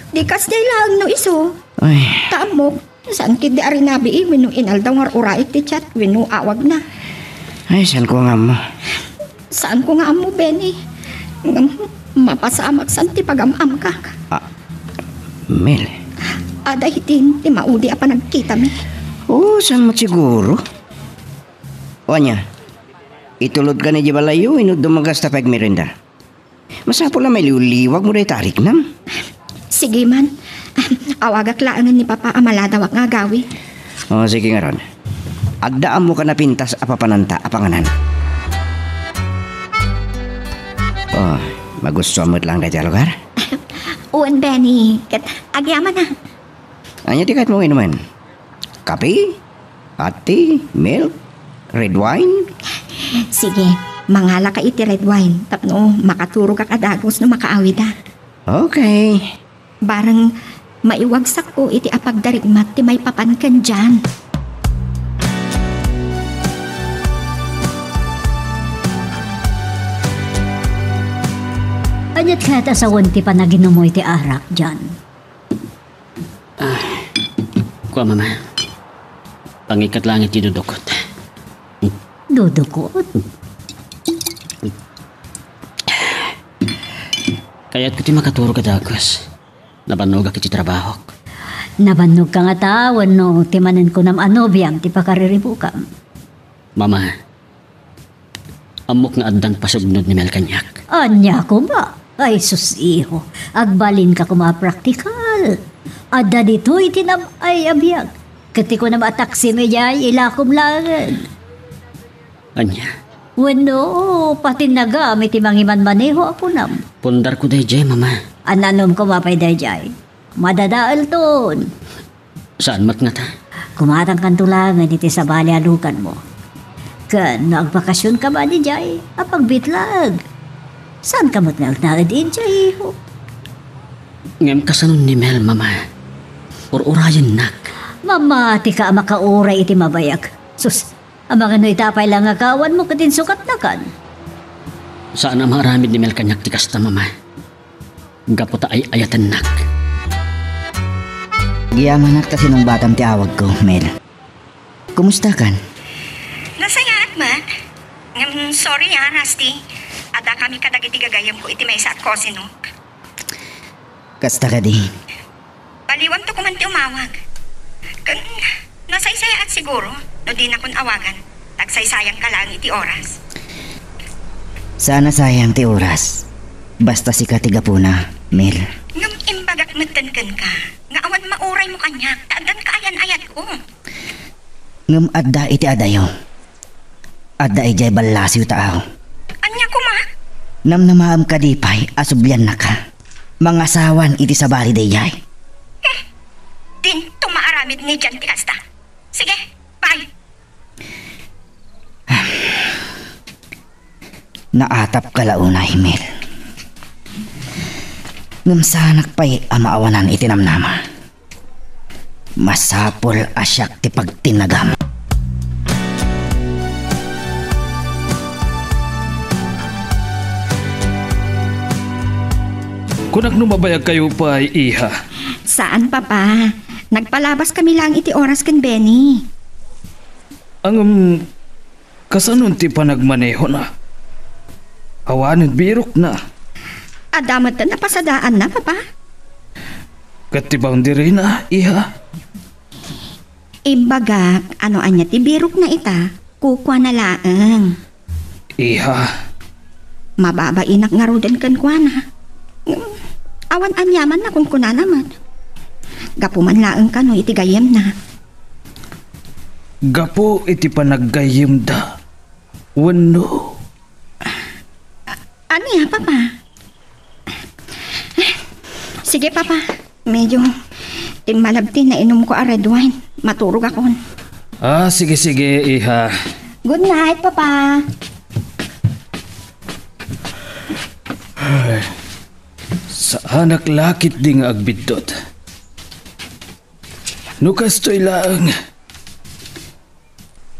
Di kasdiay laeng no isu. Ay. Ta ammok, saan ketdi a rinabii wenno inaldaw nga ur-uray ti chat wenno awagna. Ay, saanko nga ammo. Saanko nga ammo, Benny. Ngem mapasamak saan ti pagam-amkak. Ah, Mel. Adda itin ti maudi a panagkitami. Oo, saan met siguro? O ania, itulodka idiay balayyo wenno dumagasta pay agmerienda? Masapul a mailiwliwagmo dayta a riknam. Sige man. Awagak laengen ni Papa a maladawak nga agawid. O, sige ngarud. Adda ammokan a pintas a papananta a panganan. O, magustuam met laeng daytoy a lugar? Wen, Benny. Ket agyamanak. Ania ti kayatmo nga inumen? Kape? Hot tea? Milk? Red wine? Sige, mangalaka iti red wine tapno makaturogak a dagus no makaawidak. Okay. Bareng maiwagsakko iti apagdarigmat ti maipapan ken John. Aniat kayat a sawen ti panaginumo iti arak, John? Ah, kua, Mama. Pangikat laeng iti dudukot. Dudukot? Kayatko ti makaturog a dagus. Nabannogak iti trabahok. Nabannogka ngata wenno ti manen kunam a nobiam ti pakariribukam? Mama, ammok nga addan pasugnod ni Mel kaniak. Ania koma? Ay sus, iho, agbalinka koma a praktikal. Adda ditoy ti nab-ay a biag. Ket ti kunam a taksim idiay, ilakom laengen. Ania? Wenno, patinnagam iti mangimanmaneho a kunam. Pundarko daydiay, Mama. Ananom koma pay daydiay. Madadaelton. Saan met ngata? Kumatangkanto laengen iti sabali a luganmo. Ken no agbakasionka man idiay, apagbitlag. Saanka met nga agnaed idiay, iho? Ngem kasano ni Mel, Mama? Ur-urayennak. Mamatika a makauray iti mabayag. Sus, amangan no ita pay la nga kaawanmo ket insukatnakan. Saan a maaramid ni Mel kaniak ti kasta, Mama. Gapu ta ay-ayatennak. Agyamanak ta sinungbatam ti awagko, Mel. Kumustakan? Nasayaat met. Ngem sorry a, Rusty. Addakami kadagiti gagayyemko iti maysa a cousin-ok. Kasta kadi? Baliwanto koman ti umawag. Ken nasaysayaat siguro no dinakon awagan. Nagsaysayangka laeng iti oras. Saan a sayang ti oras. Basta sika ti gapuna, Mel. Ngem imbagak metten kenka nga awan mauraymo kaniak ta addan kaayan-ayatko. Ngem adda iti adayo. Adda idiay ballasiw ta aw. Ania koma? Namnamaem kadi pay a subliannaka? Mangasawan iti sabali daydiay. Hmm. Dinto maaramid ni John ti kasta. Sige, bye. Naatapka la unay, Mel. Ngem saanak pay a maawanan iti namnama. Masapul a siak ti pagtinnagam. Kunak no mabayagkayo pay, iha. Saan, Papa. Nagpalabaskami laeng iti oras ken Benny. Ngem, kasano ti panagmanehona? Awanen birokna. Adda met napasadaanna, Papa. Ket ti boundaryna, iha? Imbagak, no ania ti birokna ita, kukuana laeng. Iha. Mababainak ngaruden kenkuana. Awan aniaman a kunkunana met. Gapu man laeng kano iti gayyemna. Gapu iti panaggayyemda. Wenno. A-, ania, Papa? Sige, Papa. Medyo timmalabti nainumko a red wine. Maturogakon. Ah, sige, sige, iha. Good night, Papa. Ay, saanak la ketdi nga agbiddut. No kastoy laeng,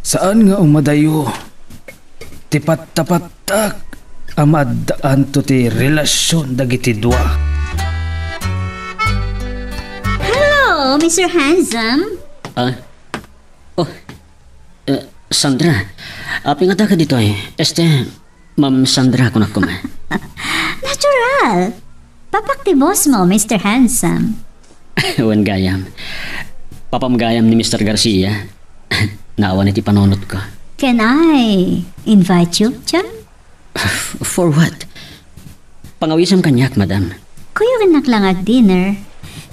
saan nga umadayo ti pattapattak a maaddaanto ti relasion dagiti dua. Hello, Mister Handsome. Ah? Oh, eh, Sandra, apay nga adda ditoy? Este, Ma'am Sandra, kunak koma. Natural. Papak ti boss mo, Mister Handsome. Wen gayam. Papam gayam ni Mister Garcia. Naawan iti panunotko. Can I invite you, John? For what? Pangawisem kaniak, madam. Kuyogennak la nga ag-dinner.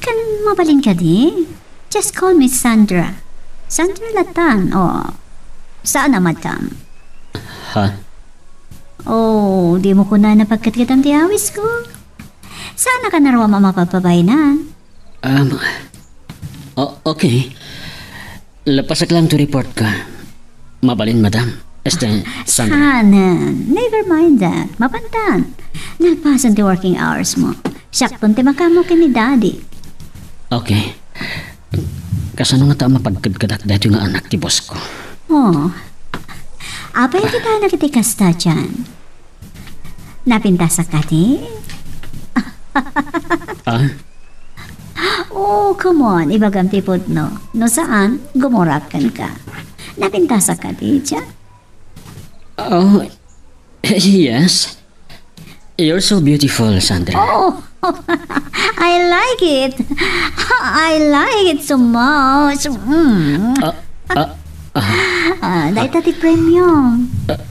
Ken mabalin kadi? Just call me Sandra. Sandra latan, o saan a madam? Ha? Oh, dimo kunana pagkatkatam ti awisko. Saan a kanaruam a mapagpabainang? Um, o-, okay. Lapasak lang to report ka. Mabalin, madam. Este, Sandra. Saan? Never mind that. Mapantan. Nalpasan ti working hours mo. Siakton ti makaammo ken ni Daddy. Okay. Kasano ngata a mapagkedkedak daytoy nga anak ti boss ko? Oh. Apay a kitaenak iti kasta, John? Napintasak kadi? Ah? Oh, come on, ibagam ti pudno. No saan, gumurak kenka. Napintasak kadi, John? Oh, yes. You're so beautiful, Sandra. Oh, I like it. I like it so much. Mm. Ah, ah, ah. Ah, dayta ti premium. Ah,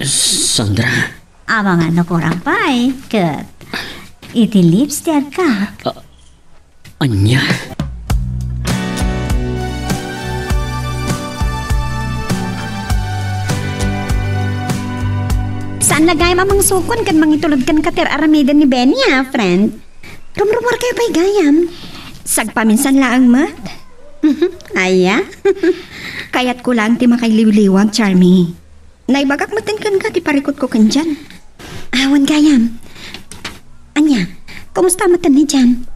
Sandra. Amangan no kurang pay, ket iti lips ti agkak. Ah, ania? Saan la gayam a mangsukon ken mangitulod kenka ti ar-aramiden ni Benny, a, friend? Rumrumuarkayo pay gayam. Sagpaminsan laeng met. Aya? Kayatko laeng ti makailiwliwag, Charmy. Naibagak metten kenka ti parikutko ken Jan. Awan gayam. Ania, kumusta metten ni Jan?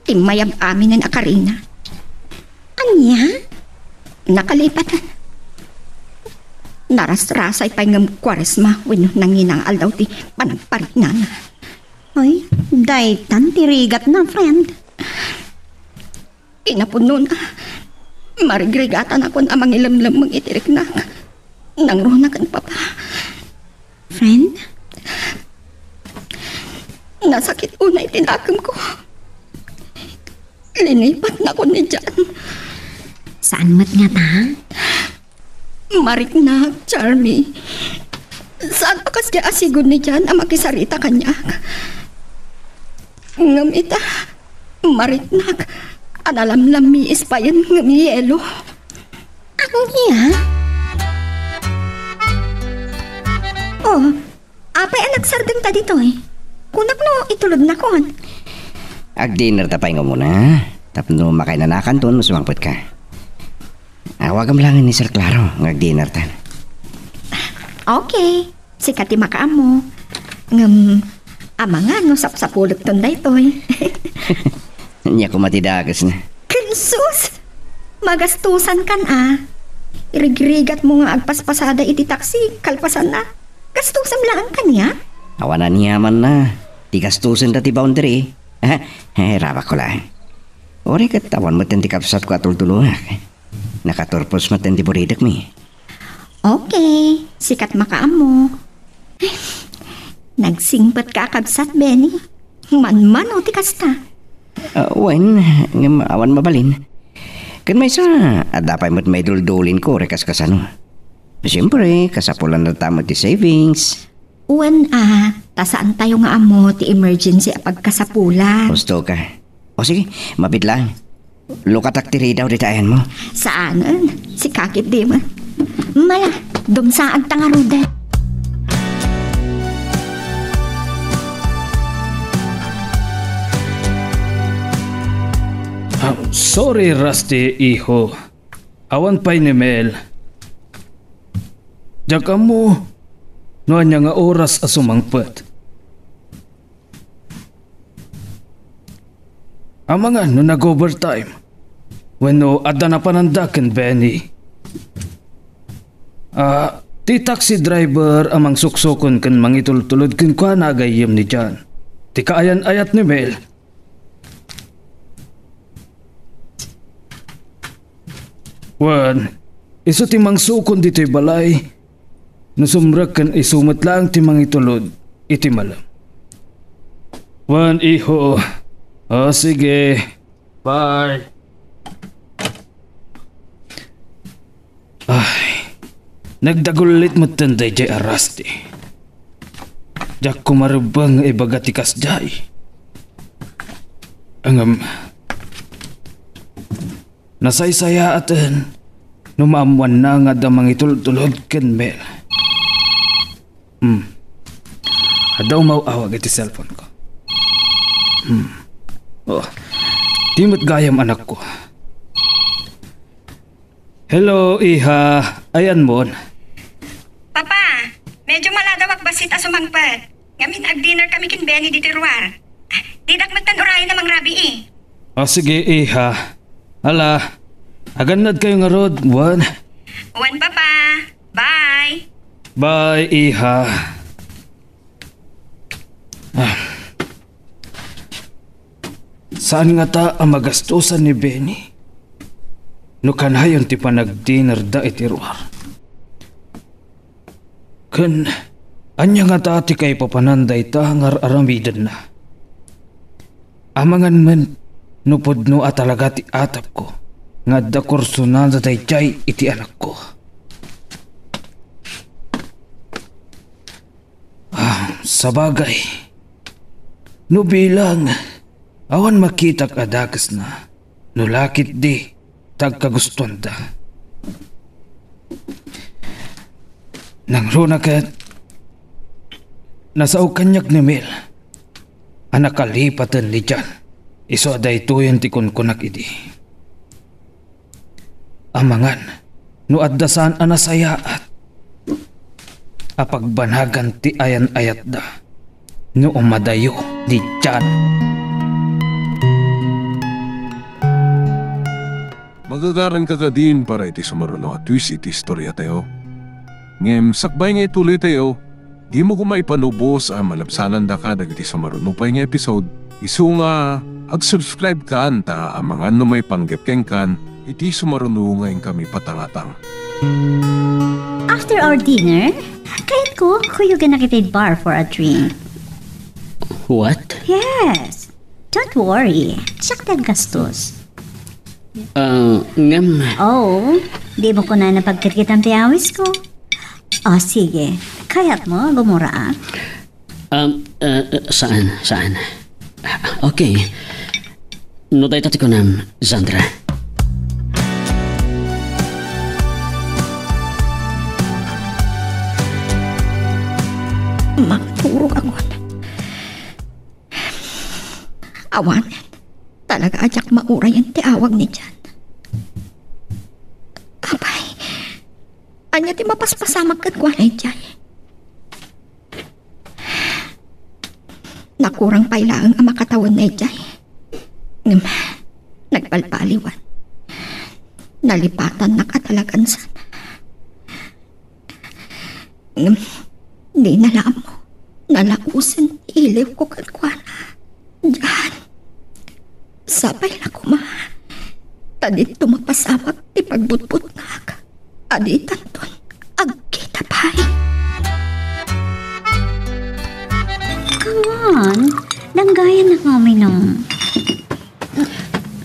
Timmayab aminen a karina. Ania? Nakalipat. Narasrasay pay ngem Kuaresma wenno nangina nga aldaw ti panagparinana. Ay, daytan ti rigatna, friend. Kinapudnona, marigrigatanakon a mangilemlemmeng iti riknak. Nangruna ken Papa. Friend? Nasakit unay ti nakemko. Linipatnakon ni Jan. Saan met ngata? Mariknak, Charmy. Saan a kasdiay a sigud ni Jan a makisarita kaniak? Ngem ita, mariknak a nalamlammiis payen ngem yelo. Ania? Oh, apay a nagsardengta ditoy? Kunak no itulodnakon. Agdinerta pay nga umuna, tapno makainanakanton no sumangpetka. Awagam laengen ni Sir Claro nga agdinertan. Okay. Sika ti makaammo. Ngem, amangan no sapsapulekton daytoy. Ania koma ti dakesna? Ken sus! Magastusan kan a. Irigrigat mo nga agpaspasada iti taksi, kalpasanna. Gastusam laeng kaniak? Awan aniamanna. Ti gastusen da ti boundary. Eh, rabak ko laeng. Uri ket awan met ti kabsatko a tultuluak. Nakaturpos met ti buridekmi. Okay, sikat makaammo. Nagsingpet ka a kabsat, Benny. Manmano ti kasta. Ah, wen, ngem awan mabalin. Ken maysa, adda pay met maiduldulinko uri kas kasano. Siempre, kasapulan na ta met ti savings. Wen a, ta saan tayo nga ammo ti emergency a pagkasapulan. Husto ka. O sige, mabit lang. Lukatak ti ridaw dita ayanmo. Saanen, si kakit di man. Mala, dumsaag ta ngaruden. Ah, sorry, Rusty, iho. Awan pay ni Mel. Diak ammo no ania nga oras a sumangpet. Amangan no nag-overtime wenno adda napananda ken Benny. Ah, ti taxi driver a mangsuksukon ken mangitultulod kenkuana a gayyem ni John. Ti kaayan-ayat ni Mel. Wen, isu ti mangsukon ditoy balay. No sumrek ken isu met laeng ti mangitulod iti malem. Wen, iho. O, sige. Bye. Ay, nagdagullit metten daydiay a Rusty. Diak kumarebbeng nga ibaga ti kasdiay. Ngem, nasaysayaaten no maammoanna nga adda mangitultulod ken Mel. Hmm. Adda umaw-awag iti cellphone ko. Hmm. Oh, di met gayam anakko. Hello, iha. Ayanmon? Papa, medyo maladawak bassit a sumangpet. Ngamin, ag-dinner kami ken Benny ditoy ruar. Didak metten urayen a mangrabii. O, sige, iha. Ala, agannad kayo ngarud, wen. Wen, Papa. Bye. Bye, iha. Ah. Saan ngata a magastusan ni Benny no kanayon ti panagdinerda iti ruar? Ken ania ngata ti kaipapanan dayta nga ar-aramidenna? Amangan met no pudno a talaga ti atapko nga adda kursunada daydiay iti anakko. Ah, sabagay, no bilang, awan makitak a dakesna, no la ketdi ti agkagustoanda. Nangruna ket, nasao kaniak ni Mel a nakalipaten ni John, isu a daytoyen ti kunkunak idi. Amangan no adda saan a nasayaat a pagbanagan ti ayan-ayatda no umadayo ni John. Magagaranka kadin para iti sumaruno a twist iti istoriatayo. Ngem sakbay nga itulitayo, dimo koma ipanubos a malabsanandaka dagiti sumaruno pay nga episode. Isu nga ag-subscribe kan ta amangan no maipanggep kenkan iti sumaruno nga inkami patangatang. After our dinner, kayatko, kuyogannak iti bar for a drink. What? Yes. Don't worry. Siak ti aggastos. Ah, ngem. Oh, dimo kunana pagkitkitam ti awisko. O, sige. Kayatmo, gumura, a? Um, uh, uh, saan, saan? Okay. No dayta ti kunam, Sandra. Mangturog ako. Awan, talaga a diak maurayen ti awag ni John. Apay, ania ti mapaspasamak kenkuana idiay? Kurang pay laeng a makatawen na idiay. Ngem, nagbalbaliwan. Nalipatannak a talagan sana. Ngem, dina la ammo. Nalaosen ti iliwko kenkuana. Dian, sapay la koma ta didto mapasamak ti pagbutbutngak a ditanton agkita pay. Come on, danggayannak nga uminom.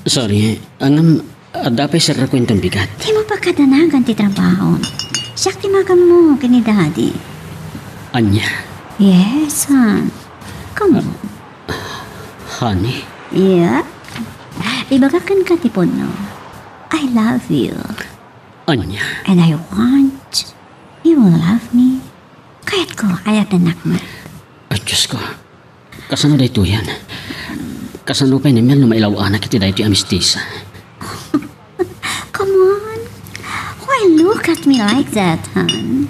Sorry, ngem adda pay serrek inton bigat. Dimo pagkadanagan ti trabaho. Siak ti magammo ken ni Daddy. Ania? Yes, hon. Come on. Honey? Yeah? Ibagak kenka ti pudno. I love you. Ania? And I want you will love me. Kayatko, ayatennakmo. Ay, Diyos ko. Kasano daytoyen? Kasano pay ni Mel no mailaw-anak iti daytoy a mistisa? Come on. Why look at me like that, hon?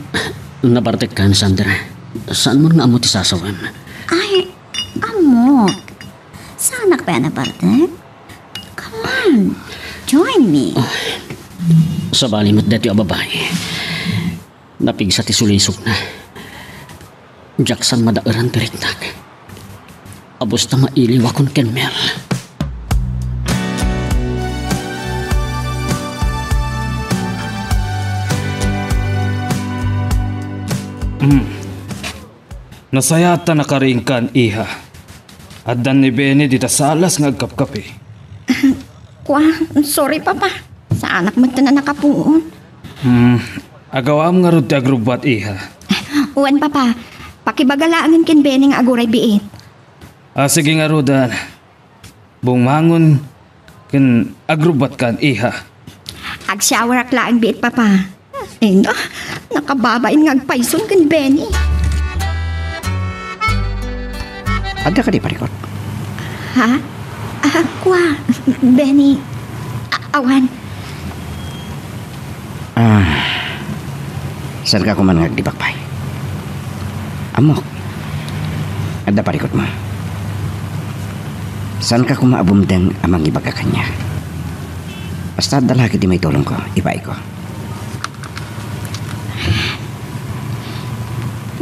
Nabartekkan, Sandra. Saanmon nga ammo ti sasawem? Ay, ammok. Saanak pay a nabartek? Come on. Join me. Sabali met daytoy a babai. Napigsa ti sulisogna. Diak san madaeran ti riknak. Abus ta mailiwakon ken Mel. Hmm. Nasayaat ta nakariingkan, iha. Addan ni Benny dita salas nga agkapkapi. Kua, sorry, Papa. Saanak met ti nakapuon. Hmm, agawam ngarud ti agrubbuat, iha. Wen, Papa. Pakibaga laengen ken Benny nga aguray biit. Ah, sige ngarud, ah. Bumangon ken agrubbuatkan, iha. Agshowerak laeng biit, Papa. Ay na, nakababain nga agpayson ken Benny. Adda kadi parikot? Ha? Ah, kua, Benny. A-, awan. Ah, saanka koma nga agdibak pay? Ammok, adda parikotmo. Saanka koma a bumteng a mangibaga kaniak. Basta adda la ketdi maitulongko, ibaiko.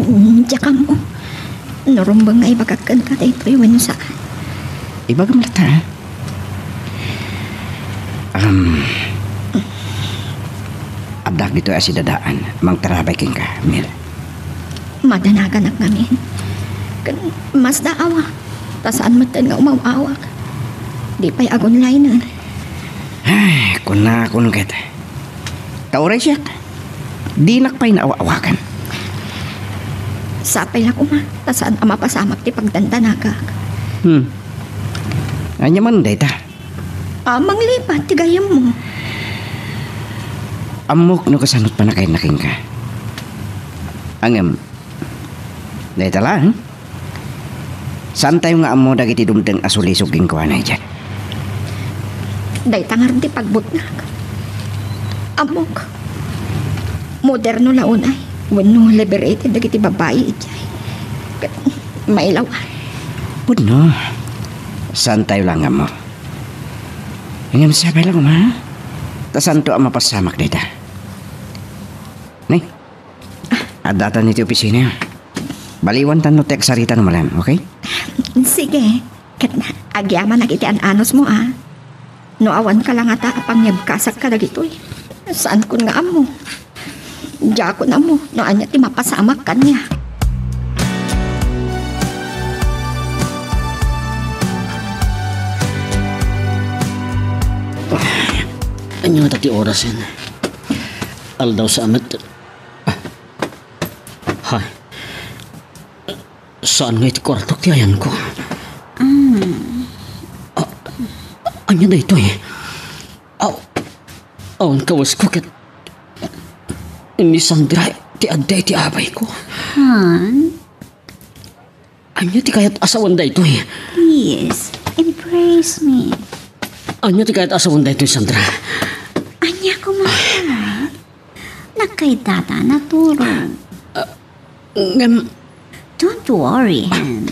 Mm, diak ammo. No rumbeng nga ibagak kenka daytoy wenno saan. Ibagam latta, ah. Um, addak ditoy a sidadaan, mangtarabay kenka, Mel. Madanaganak ngamin. Ken masdaawa, ta saan metten nga umaw-awak. Di pay agunlaynen. Ay, kunakon ket. Ta uray siak, dinak pay naaw-awagan. Sapay la koma, ta saan a mapasamak ti pagdandanagak. Hmm. Ania man dayta? A, manglipat ti gayyemmo. Ammok no kasanot pannakayenna kenka. Ngem, dayta laeng. Saantayo nga ammo dagiti dumteng a sulisog kenkuana idiay? Dayta ngarud ti pagbutngak. Ammok, moderno la unay wenno liberated dagiti babai idiay. Ket mailawan. Pudno. Saantayo la nga ammo. Ngem sapay la koma, ta saanto a mapasamak dayta. Ni, addatan iti opisina. Baliwanta no ti agsarita no malem, okay? Sige. Ket agyamanak iti an-anusmo, a. No awan ka la ngata a pangyabkasak kadagitoy, saankon nga ammo. Diakon ammo no ania ti mapasamak kaniak. Ania ngata ti orasen? Aldaw sa met. Ha? Saan nga iti kuartok ti ayanko? Mm. A-, ania daytoy? Aw, awan kawasko ket ni Sandra ti adda iti abayko. Han? Ania ti kayat a sawen daytoy? Please, embrace me. Ania ti kayat a sawen daytoy, Sandra? Ania koma, Dad? Nakaitata, naturog. Ah, ngem, don't worry, Han.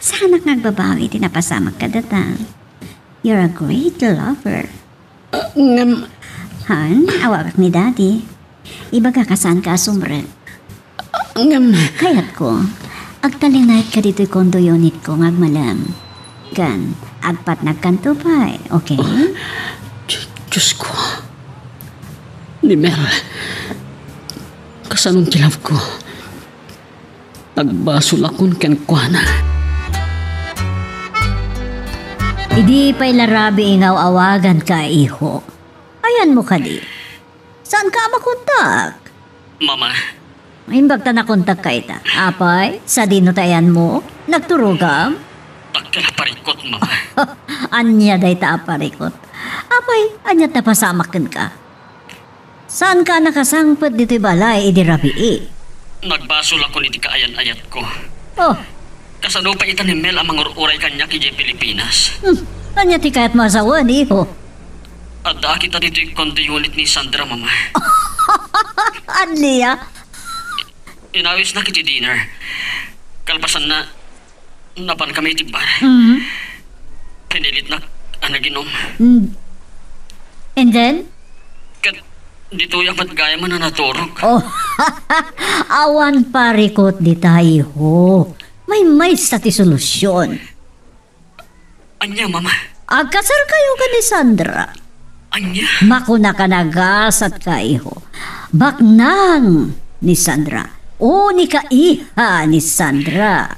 Saanak nga agbabawi ti napasamak kadata. You're a great lover. Ngem, Han, awagak ni Daddy. Ibagak a saanka a sumrek. Ngem, kayatko, agtalinaedka ditoy condo unitko nga agmalem. Ken, agpatnagkanto pay, okay? Di-, Diyos ko. Ni Mel, kasanon ti love ko? Nagbasolakon kenkuana. Idi pay la rabii nga aw-awaganka, iho. Ayanmo kadi? Saanka a makontak? Mama. Imbag ta nakontakka ita. Apay, sadino ti ayanmo? Nagturogam? Dakkel a parikut, Mama. Ania dayta a parikut? Apay, ania ti napasamak kenka? Saanka a nakasangpet ditoy balay idi rabii? Nagbasolakon iti kaayan-ayatko. Oh. Kasano pay ita ni Mel a mangur-uray kaniak idiay Pilipinas? Hmm. Ania ti kayatmo a sawen, iho? Addaak ita ditoy condo unit ni Sandra, Mama. Ania? Inawisnak iti dinner. Kalpasanna, napankami iti bar. Mhm. Pinilitnak a naginom. Mm. And then? Ket ditoyak met gayam a naturog. Oh, awan parikut dita, iho. Maymaysa ti solusion. Ania, Mama? Agkasarkayo ken ni Sandra. Ania? Makunaka nagasatka, iho. Baknang ni Sandra. Unika iha ni Sandra.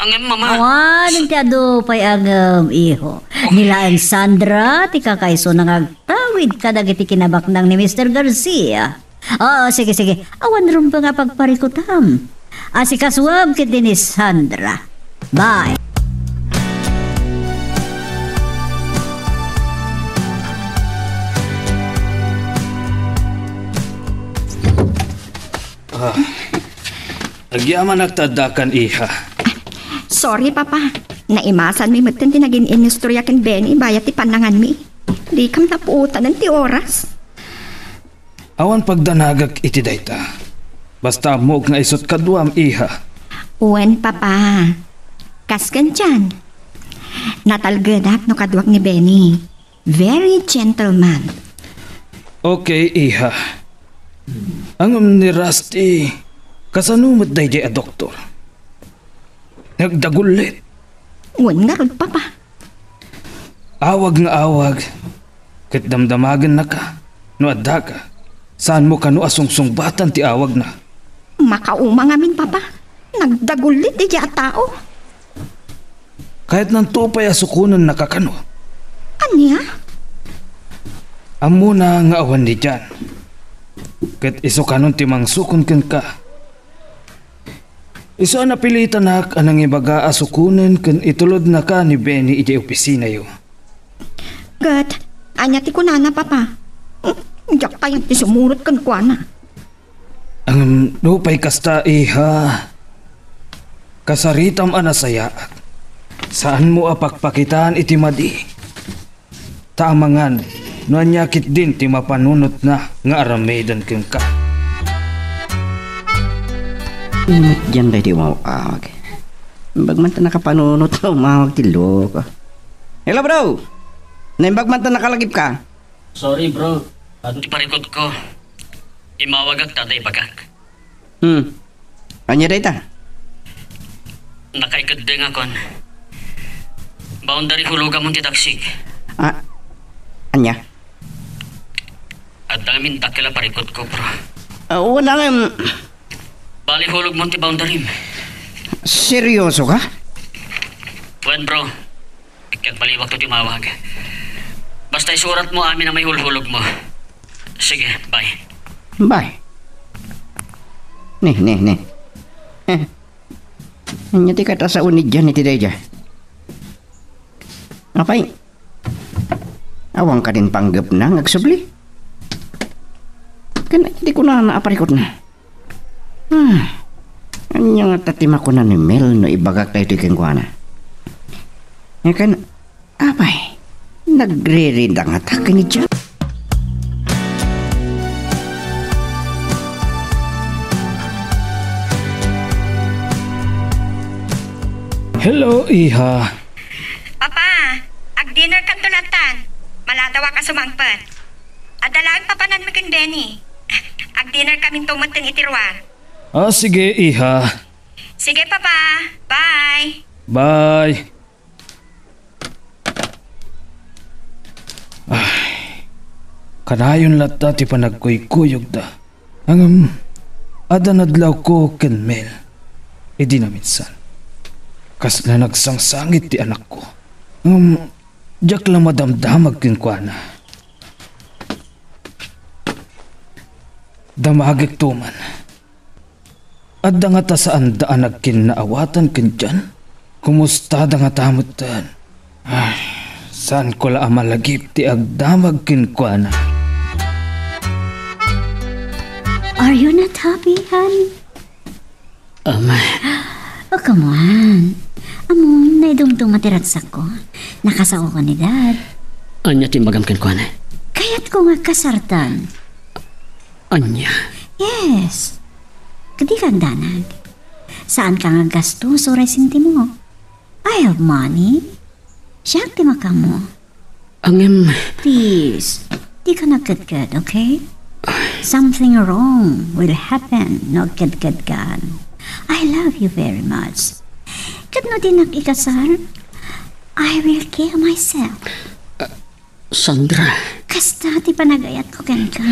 Ngem, Mama. Awanen ti adu pay a ngem, iho. Ni laeng Sandra ti kakaisuna nga agtawid kadagiti kinabaknang ni Mister Garcia. Oo, sige, sige. Awan rumbeng a pagparikutam. Asikasuem ketdi ni Sandra. Bye. Ah, agyamanak ta addakan, iha. Sorry, Papa. Naimasanmi metten ti nagin-inistorya ken Benny bayat ti pannanganmi. Dikam napuotanen ti oras. Awan pagdanagak iti dayta. Basta ammok nga isut' kaduam, iha. Wen, Papa. Kas ken Jan. Natalgedak no kaduak ni Benny. Very gentleman. Okay, iha. Ngem ni Rusty, kasano met daydiay a doktor? Nagdagullit. Wen ngarud, Papa. Awag nga awag, ket damdamagennaka no addaka. Saanmo kano a sungsungbatan ti awagna? Makauma ngamin, Papa. Nagdagullit daydiay a tao. Kayatnanto pay a sukonennaka kano? Ania? Ammona nga awan ni Jan. Ket isu kanon ti mangsukon kenka. Isu a napilitanak a nangibaga a sukonen ken itulodnaka ni Benny idiay opisinayo. Ket, ania ti kunana, Papa? Hmm, diak kayat ti sumurot kenkuana. Ngem, nupay kasta, iha, kasaritam a nasayaat. Saanmo a pakpakitaan iti madi. Ta amangan no ania ketdin ti mapanunotna nga aramiden kenka. Imet dian daydi umaw-awag. Imbag man ta nakapanunot nga umawag ti loko. Hello, bro! Naimbag man ta nakalagipka. Sorry, bro. Adu ti parikutko. Imawagak ta adda ibagak. Hmm. Ania dayta? Nakaikeddengakon. Boundary hulogamon ti taksik. Ah, ania? Adda ngamin dakkel a parikutko, bro. Ah, wala nga, em. Bali, hulogmon ti boundaryem. Seryoso ka? Wen, bro. Ket baliwakto ti umawag. Basta isuratmo amin a maihulhulogmo. Sige, bye. Bye. Ni, ni, ni. Eh. Ania ti katasaon ni Jan iti daydiay? Apay, awan kadin panggepna nga agsubli? Ken iti kunana a parikutna. Ah, ania ngata ti makuna ni Mel no ibagak daytoy kenkuana? Nga ken, apay, nagririndang ngata ken ni Jan? Hello, iha. Papa, ag-dinner kanto lattan. Maladaw a sumangpet. Adda laeng papananmi ken Benny. Ag-dinnerkaminto metten iti ruar. Ah, sige, iha. Sige, Papa. Bye. Bye. Ay, kanayon latta ti panagkuykuyogda. Ngem, adda nadlawko ken Mel idi naminsan. Kasla nagsangsangit ti anakko. Ngem, diak la madamdamag kenkuana. Damagekto man. Adda ngata saanda a nagkinnaawatan ken Jan? Kumustada ngata metten? Ay, saanko la a malagip ti agdamag kenkuana. Are you not happy, honey? Um, Oh, come on. Ammom, naidumduma ti ragsakko. Nakasaoko ni Dad. Ania ti imbagam kenkuana? Kayatko nga kasartan. Ania? Yes. Dika agdanag. Saanka nga aggastos uray sentimo. I have money. Siak ti makaammo. Ngem, please, dika nagkedked, okay? Something wrong will happen no agkedkedkan. I love you very much. Ket no dinak ikasar, I will kill myself. Sandra. Kasta ti panagayatko kenka.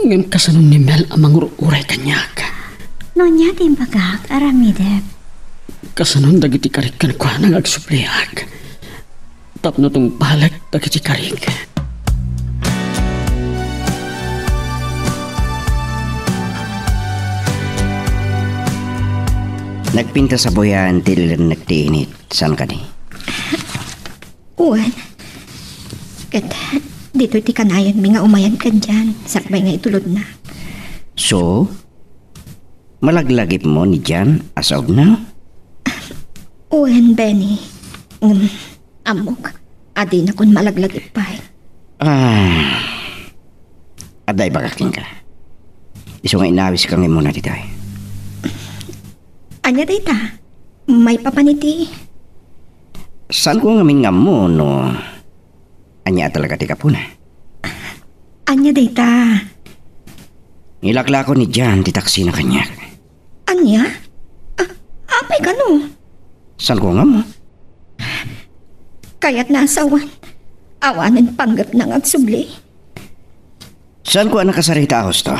Ngem kasano ni Mel a mangur-uray kaniak? No ania ti imbagak, aramidek. Kasano dagiti karik kenkuana nga agsubliak tapno tungpalek dagiti karik? Nagpintas a buyan ti ililennek ti init, saan kadi? Wen, ket ditoy ti kanayonmi nga umayan ken Jan sakbay nga itulodna. So, malaglagipmo ni Jan a saogna? Wen, Benny. Ngem, ammok, adinakon malaglagip pay. Ah, adda ibagak kenka. Isu nga inawiska nga immuna ditoy. Ania dayta? Maipapan iti? Saanko ngamin nga ammo no ania a talaga ti gapuna. Ania dayta? Nilaklako ni Jan ti taksina kaniak. Ania? A-, apay kano? Saanko nga ammo? Kayatna a sawen. Awanen panggepna nga agsubli. Saanko a nakasarita a husto.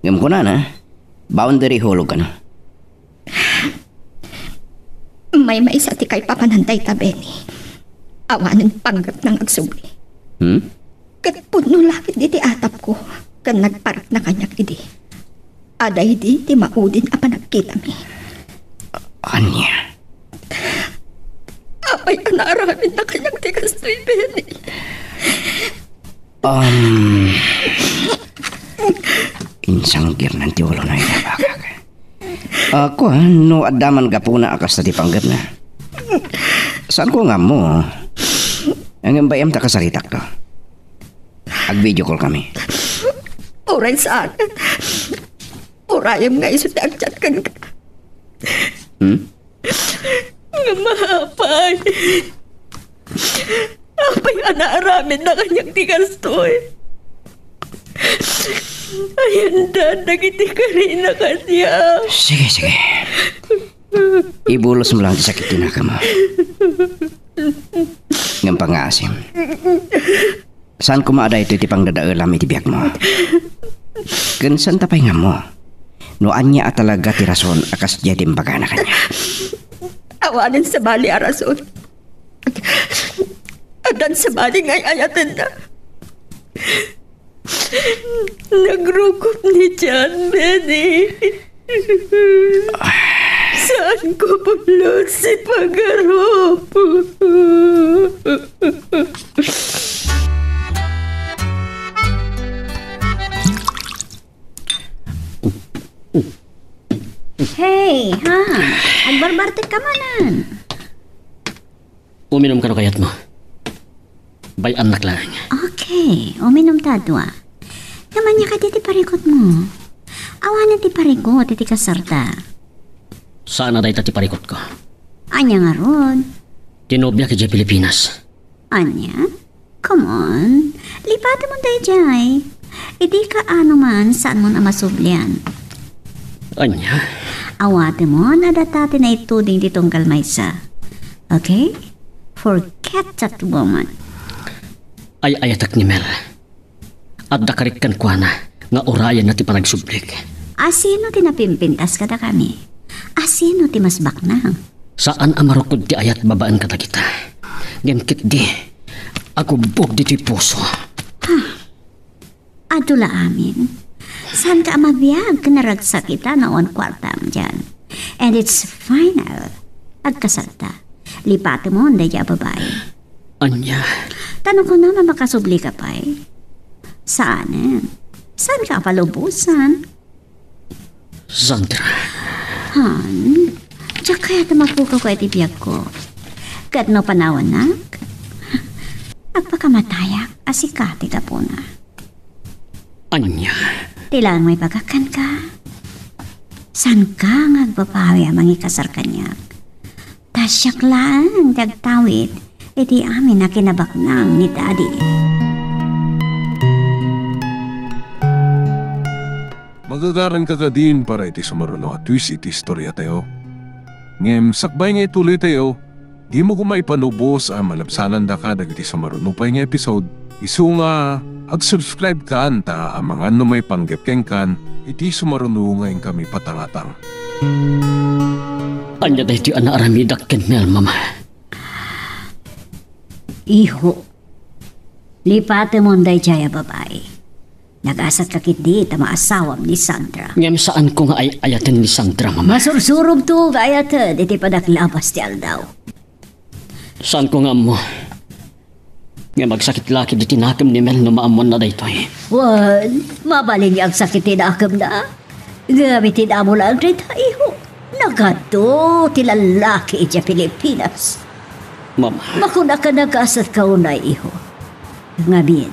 Ngem kunana, boundary hulog kano. Maymaysa ti kaipapanan dayta, Benny. Awanen panggepna nga agsubli. Hmm? Ket pudno la ketdi ti atapko ken nagparikna kaniak idi. Adda idi ti maudin a panagkitami. Ania? Apay a naaramidna kaniak ti kastoy, Benny? Um, insanggirnan ti ulona iti abakak. Ah, kuan, no adda man gapuna a kasta ti panggepna. Saanko nga ammo. Ngem bay-am ta kasaritakto. Ag-video call kami. Uray saan. Urayem nga isu ti agchat kenka. Hmm? Nga maapay. Apay a naaramidna kaniak ti kastoy? Ayandan dagiti karina kaniak. Sige, sige. Ibulosmo lang ti sakit ti nakamo. Ngem pangngaasim. Saan koma a daytoy ti pangdadaelam iti biagmo. Ken saanta pay nga ammo no ania a talaga ti rason a kasdiay ti imbagana kaniak. Awanen sabali a rason. Addan sabali nga ay-ayatenna. Nagrukop ni Jan, Benny. Saanko pulos ipagarup. Hey, ha? Agbarbartek ka manen. Uminom kano kayatmo? Bay-amnak laeng. Okay, uminom ta a dua. Ngem ania kadi ti parikutmo? Awanen ti parikut iti kasarta. Saan a dayta ti parikutko. Ania ngarud? Ti nobiak idiay Pilipinas. Ania? Come on. Lipatem daydiay. Idi kaano man, saanmon a masublian. Ania? Awatemon a data ti naituding ti tunggal maysa. Okay? Forget that woman. Ay-ayatek ni Mel. Adda karik kenkuana nga urayenna ti panagsublik. Asino ti napimpintas kadakami? Asino ti mas baknang? Saan a marukod ti ayat babaen kadagita. Ngem ketdi, agubbog ditoy puso. Adu la amin. Saanka a mabiag ken naragsak ita no awan kuartam diay. And it's final. Agkasalta. Lipatemon daydiay a babai. Ania? Ta no kunam a makasublika pay. Saanen. Saanka a palubosan. Sandra. Han, diak kayat a mapukaw iti biagko. Ket no panawannak, agpakamatayak a sika ti gapuna. Ania? Ti laeng maibagak kenka. Saanka nga agbabawi a mangikasar kaniak? Ta siak laeng ti agtawid iti amin a kinabaknang ni Daddy. Magagaranka kadin para iti sumaruno a twist iti istoriatayo. Ngem sakbay nga ituloytayo, dimo koma ipalubos a malabsanandaka dagiti sumaruno pay nga episode. Isu nga, ag-subscribe kan ta amangan no maipanggep kenkan iti sumaruno nga inkami patangatang. Ania daytoy a naaramidak ken Mel, Mama? Iho, lipatemon daydiay a babai. Nagasatka ketdi ta maasawam ni Sandra. Ngem saanko nga ay-ayaten ni Sandra, Mama. Masursurobto nga ayaten iti panaglabas ti aldaw. Saanko nga ammo. Ngem agsakit la ketdi ti nakem ni Mel no maammoanna daytoy. Wen, mabalin nga agsakit ti nakemna. Ngem iti damo laeng dayta, iho, nagadu ti lallaki idiay Pilipinas. Mama. Makunak a nagasatka unay, iho. Ngamin,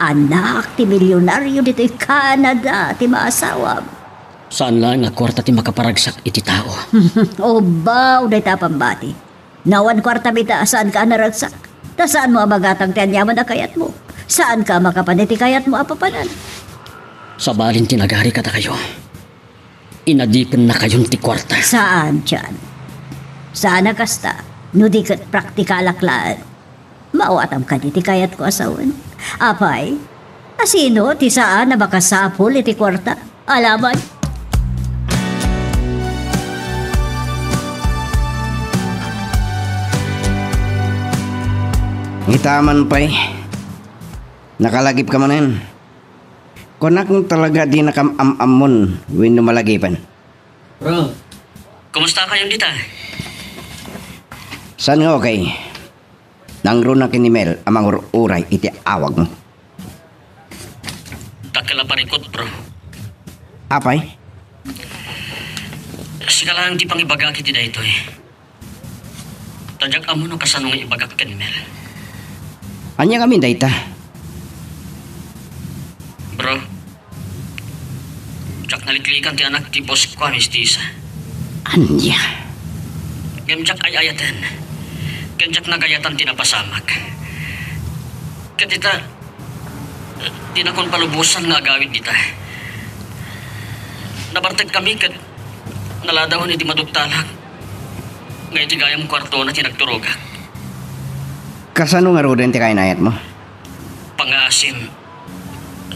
anak ti milionario ditoy Canada ti maasawam. Saan laeng a kuarta ti makaparagsak iti tao. Ubbaw dayta a pammati. No awan kuartam ita, saanka a naragsak. Ta saanmo a magatang ti aniaman a kayatmo. Saanka a makapan iti kayatmo a papanan. Sabalin ti nagari kadakayo, inadipennakayon ti kuarta. Saan, John. Saan a kasta, no di ket praktikalak laeng. Maawatam kadi ti kayatko a sawen? Apay, asino ti saan a makasapul iti kuarta? Alaman. Ita man pay, nakalagipka manen. Kunak talaga dinakam am-ammon wenno malagipen. Bro, kumusta kayon dita? Saan nga okay? Nangruna ken ni Mel a mangur-uray iti awagmo. Dakkel a parikut, bro. Apay? Sika laeng ti pangibagak iti daytoy. Ta diak ammo no kasano nga ibagak ken ni Mel. Ania ngamin dayta? Bro, diak naliklikan ti anak ti boss ko a mistisa. Ania? Ngem diak ay-ayaten. Ken diak nagayatan ti napasamak. Ket ita, dinakon palubosan nga agawid dita. Nabartegkami ket naladawen iti maduktalak nga iti gayam kuartona ti nagturogak. Kasano ngaruden ti kainayatmo? Pangaasim.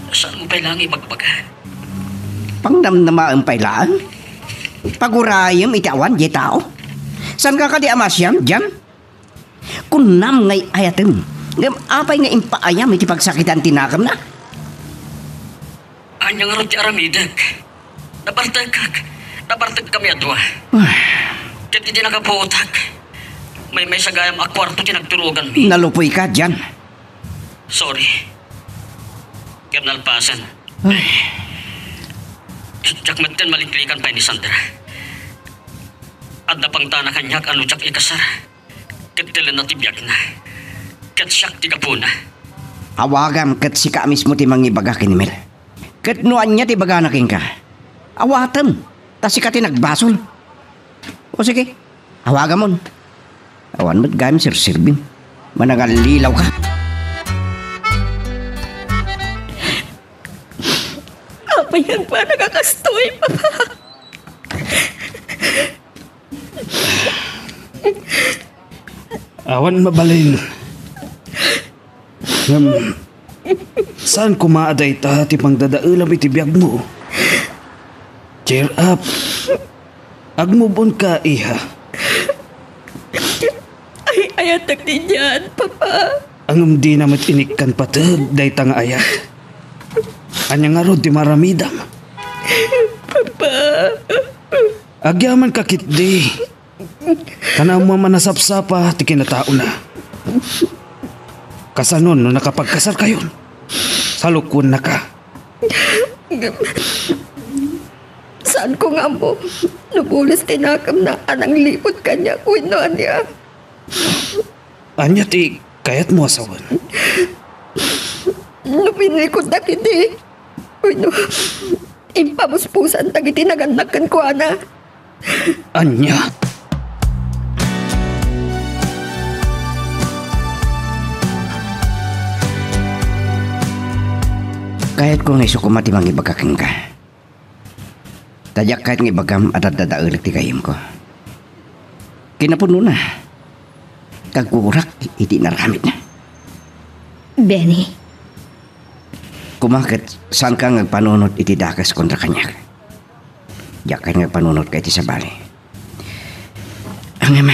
Saanmo pay laeng ibagbaga? Pangnamnamaem pay laeng? Pagurayem iti awan diay tao? Saanka kadi a masiam, Jan? Kunam nga ay-ayatem. Ngem apay nga impaayam iti pagsakitan ti nakemna? Ania ngarud ti aramidek? Nabartegkak. Nabartegkami a dua. Ay. Ket idi nakapuotak, maymaysa gayam a kuarto ti nagturoganmi. Nalupuyka, Jan. Sorry. Ket nalpasen. Ay. Diak metten maliklikan pay ni Sandra. Adda pangtana kaniak a no diak ikasar, ket telenna ti biagna. Ket siak ti gapuna. Awagam ket sika mismo ti mangibaga ken ni Mel. Ket no ania ti ibagana kenka, awatem, ta sika ti nagbasol. O sige, awagamon. Awan met gayam serserbim. Manangallilaw ka. Apay nga agpanak a kastoy, Papa? Awan mabalin. Ngem, saan koma a dayta ti pangdadaelam iti biagmo? Cheer up. Ag-move on ka, iha. Ay, ayatek ti dian, Papa. Ngem dina met inikkan pateg dayta nga ayat. Ania ngarud ti maaramidam? Papa. Agyaman ka ketdi. Tan ammo a manasapsapa ti kinataona. Kasano no nakapagkasarkayon? Salukoennaka. Saanko nga ammo no bules ti nakemna a nangliput kaniak wenno ania. Ania ti kayatmo a sawen? No pinrikutda ketdi wenno impamuspusan dagiti nagannak kenkuana. Ania? Kayatko nga isu koma ti mangibaga kenka. Ta diak kayat nga ibagam a daddadaelek ti gayyemko. Kinapudnona, kaggurak iti inaramidna. Benny. Koma ket saanka nga agpanunot iti dakes kontra kaniak. Diak kayat nga agpanunotka iti sabali. Ngem,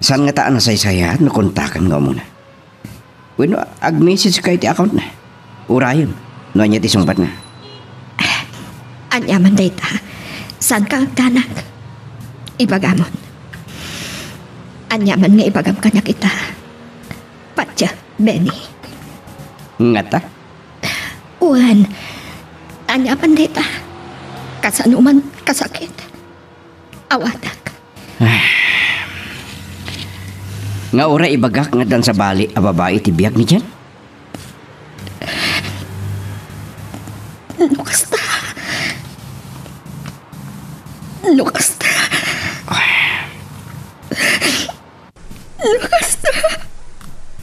saan ngata a nasaysayaat no kontakam nga umuna? Wenno ag-message ka iti account na? Urayem no ania ti sungbatna. Aniaman dayta, saanka agdanag? Ibagamon. Aniaman nga ibagam kaniak ita, patya, Benny. Ngata? Wen, aniaman dayta, kasano man kasakit? Awatak. Nga uray ibagak nga addan sabali a babai ti biag ni Jan? No kasta. No kasta. No kasta.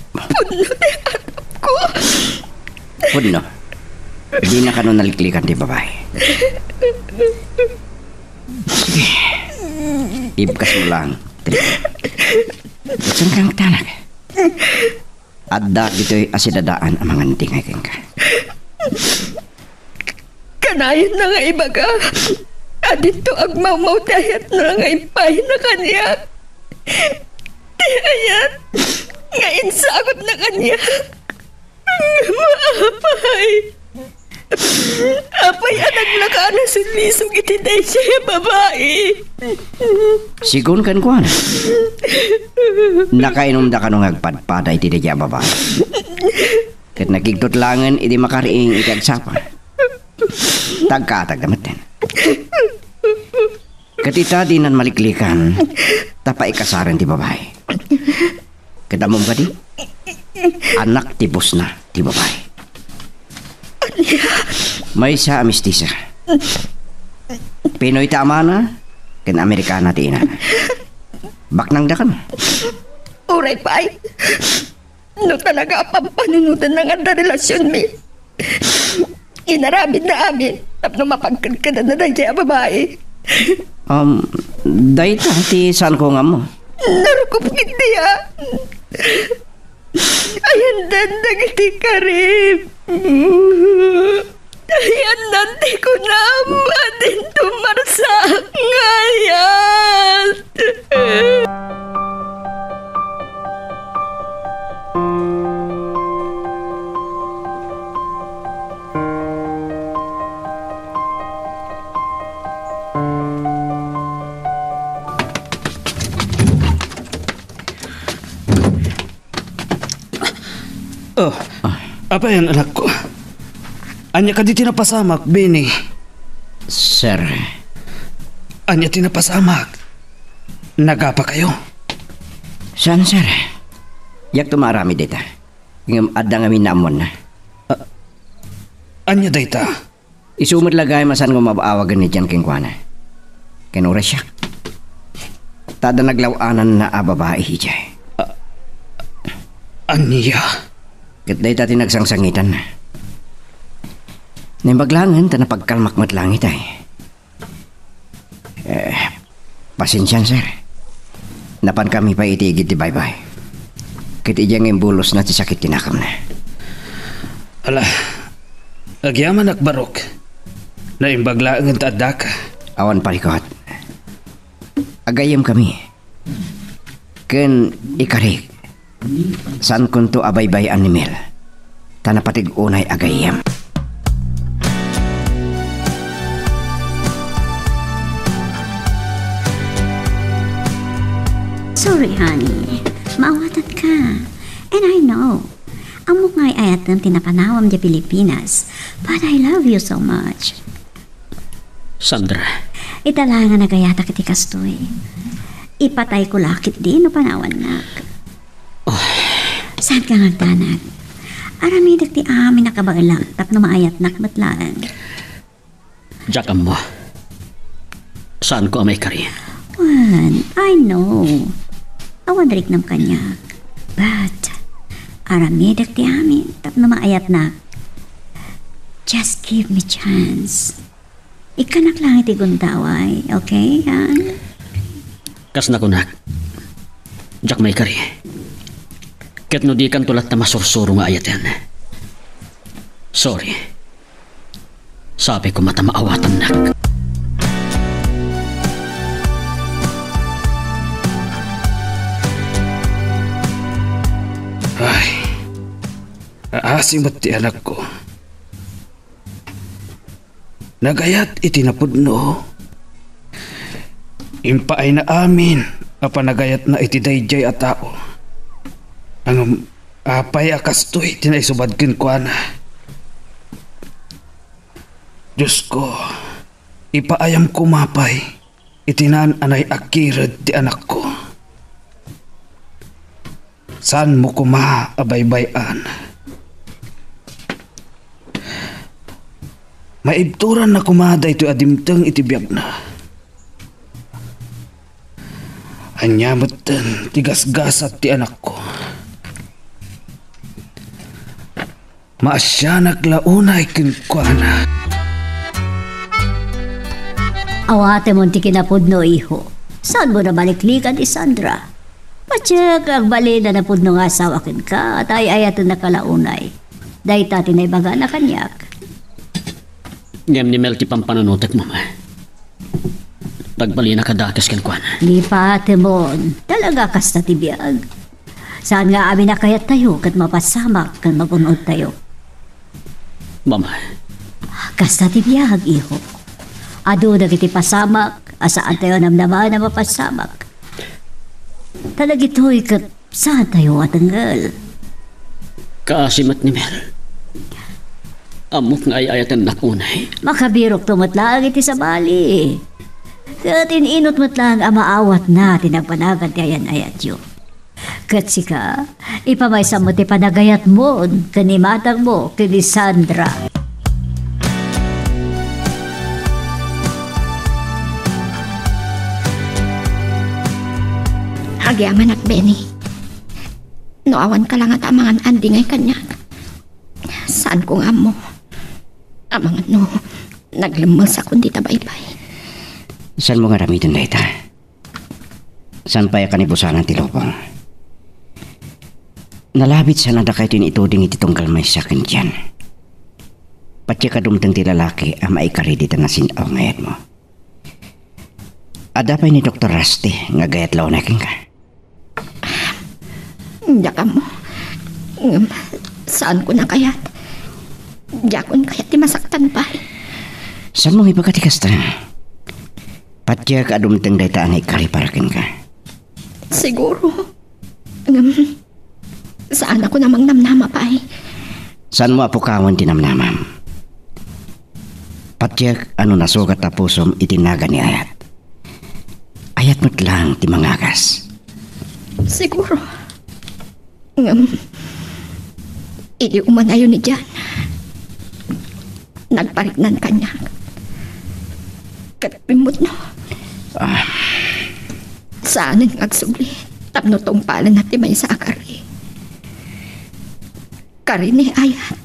Pudno ti atapko. Pudno. Dina kano naliklikan ti babai. Sige. Ibkas mo lang. Saan kang tanag? Adda ditoy asidadaan a mangantingay kenka. Kanayon na nga ibaga a dito agmawmaw ti ayatna nga impaayna kaniak. Ti ayat nga insagut na kaniak. Maapay. Apay a naglaka a nasulisog iti daydiay a babai? Sigun kenkuana, nakainumda kano nga agpadpada iti daydiay a babai. Ket nakigtutlangen idi makariing iti agsapa. Tagkaatagda metten. Ket ita dinan maliklikan, ta paikasaren ti babai. Ket ammom kadi? Anak ti bossna ti babai. Maysa a mistisa. Pinoy ti amana, ken Amerikana ti inana. Baknangda kano? Uray pay. No talaga a pampanunotan nga adda relasionmi, inaramidna amin tapno mapagkedkedanna daydiay a babai. Um, dayta ti saanko nga ammo. Narukop ketdi a ayandan dagiti karib. Ayandan ti kunam a dinto marsaak nga ayat. Oh, apay, anakko? Ania kadi ti napasamak, Benny? Sir. Ania ti napasamak? Nagapa kayo? Saan, sir? Diak maaramid dayta. Ngem adda ngamin naammoanna. Ah, ania dayta? Isu met la gayam a saan nga umab-awagen ni Jan kenkuana. ken Oresia. Ta adda naglaw-ananna a babai idiay. Ania? Ket dayta ti nagsangsangitan. Naimbag laengen ta napagkalmak met langit ay. Eh, pasensian, sir. Napankami pay iti igid ti baybay. Ket idiay nga imbulosna ti sakit ti nakemna. Ala, agyamanak, Barok. Naimbag laengen ta addaka. Awan parikot. Agayyemkami. Ken ikarik. Saankonto a baybay-an ni Mel, ta napateg unay a gayyem. Sorry, honey. Maawatanka. And I know. Ammok nga ay-ayatem ti napanawam diay Pilipinas. But I love you so much. Sandra. Ita la nga nagayatak iti kastoy. Ipatayko la ketdi no panawannak. Oh. Saanka nga agdanag. Aramidek ti amin a kabaelak tapno maayatnak met laeng. Diak ammo. Saanko a maikari. Wen, I know. Awan riknam kaniak. But, aramidek ti amin tapno maayatnak. Just give me chance. Ikkanak lang iti gundaway, okay, han? Kas nakunak, diak maikari. Ket no dikanto latta masursuro nga ayaten. Sorry. Sabi ko mata maawatannak. Ay, aasi met ti anakko. Nagayat iti napudno. Impaayna amin a panagayatna iti daydiay a tao. Ngem apay a kastoy ti naisubad kenkuana? Diosko, ipaayam koma pay iti naan a nayakired ti anakko. Saanmo koma a baybay-an. Maibturanna koma daytoy a dimteng iti biagna. Ania metten ti gasgasat ti anakko? Maasianak la unay kenkuana. Awatemon ti kinapudno, iho. Saanmo a baliklikan ni Sandra? Patiek nga agbalin a napudno nga asawa kenka, ta ay-ayatennaka la unay. Dayta ti naibagana kaniak. Ngem ni Mel ti pampanunotek, Mama. Agbalinaka dakes kenkuana. Ni patemon, talaga kasta ti biag. Saan nga amin a kayattayo ket mapasamak ken magun-odtayo. Mama. Kasta ti biag, iho. Adu dagiti pasamak a saantayo a namnamaen a mapasamak. Ta dagitoy ket saantayo a tengngel. Kaasi met ni Mel. Ammok nga ay-ayatennak unay. Makabirokto met laeng iti sabali. Ket in-inut met laeng a maawatna ti nagpanagan ti ayan-ayatyo. Ket sika, ipamaysam met ti panagayatmon ken imatangmo ken ni Sandra. Agyamanak, Benny. No awanka la ngata a mangan-andingay kaniak, saanko nga ammo. Amangan no naglemmesakon dita baybay. Saanmo nga aramiden dayta? Saan pay a kanibusanan ti lubong? Nalabit sana dakay ti naituding iti tunggal maysa ken Jan. Patiek a dumteng ti lalaki a maikari dita nasin-aw nga ayatmo. Adda pay ni Doktor Rusty nga agayat la unay kenka. Diak ammo. Ngem, saanko a kayat. Diakon kayat ti masaktan pay. Saanmo nga ibaga ti kasta? Patiek a dumteng dayta a naikari para kenka. Siguro. Ngem, saan a kunam a mangnamnama pay. Saanmo a pukawen ti namnamam. Patiek a no nasugat a pusom iti nagan ni ayat. Ayat met laeng ti mangagas. Siguro. Ngem, idi umanayo ni Jan, nagpariknan kaniak. Ket pimmutno, Ah. Saanen nga agsubli tapno tungpalenna ti maysa a kari. Kari ni Ayat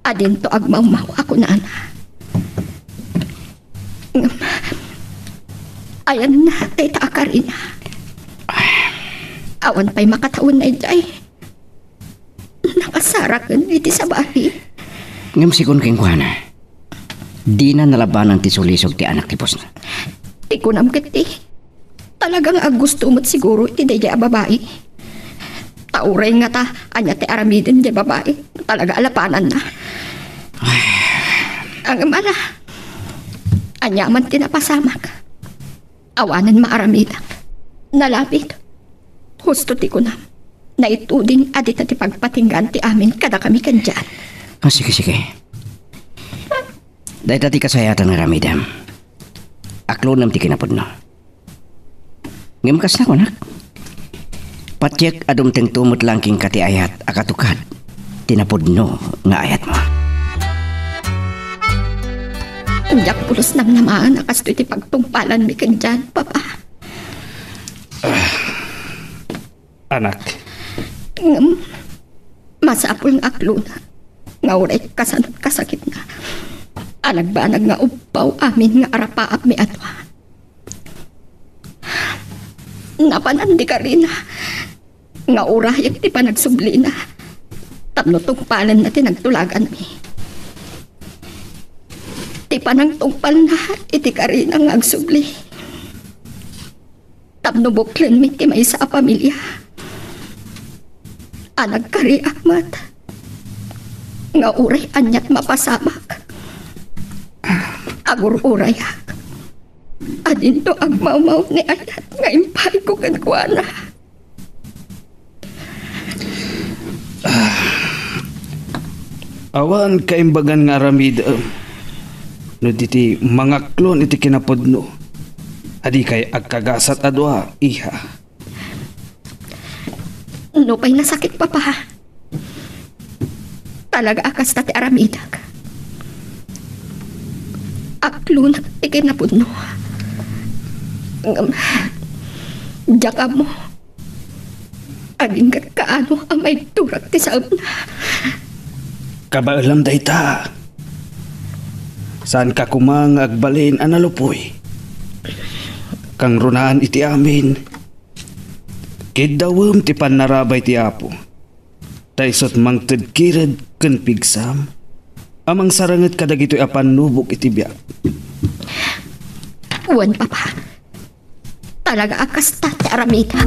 a dinto agmawmaw a kunana. Ngem, ayanna dayta a karina. Awan pay makatawenna idiay nakasaraken iti sabali. Ngem sigun kenkuana, dina nalabanan ti sulisog ti anak ti pusna. Ti kunam ketdi, talaga nga aggusto met siguro iti daydiay a babai. Ta uray ngata, ania ti aramiden diay babai, talaga a labananna. Ngem ala, ania man ti napasamak. Awanen maaramidak. Nalabit. Husto ti kunam. Naituding a dita ti pagpatinggaan ti amin kadakami ken Jan. Ah, sige, sige. Dayta ti kasayatan nga aramidem. Aklonem ti kinapudno. Ngem kasla kunak. Patiek a dumtengto met laeng kenka ti ayat a katukad ti napudno nga ayatmo. Diak pulos namnamaen a kastoy ti pagtungpalanmi ken Jan, Papa. Anak. Ngem, masapul nga aklona nga uray kasano kasakitna a nagbanag nga ubbaw amin nga arapaapmi a dua. Napanan di karina nga urayek ti panagsublina tapno tungpalenna ti nagtulaganmi. Ti panangtungpalna iti karina nga agsubli tapno buklenmi ti maysa a pamilia. A nagkariak met nga uray aniat mapasamak, agur-urayak a dinto agmawmaw ni ayat nga impaayko kenkuana. Awan kaimbagan nga aramidem no di ti mangaklon iti kinapudno a dikay agkagasat a dua, iha. Nupay nasakit, Papa, talaga a kasta ti aramidak. Aklonak ti kinapudno. Ngem, diak ammo. Agingga kaano a maigturak ti saemna. Kabaelam dayta. Saanka koma nga agbalin a nalupoy. Kangrunaan iti amin. Kiddawem ti pannarabay ti Apo. Ta isut' mangted kired ken pigsam a mangsaranget kadagitoy a pannubok iti biag. Wen, Papa. Talaga a kasta ti aramida.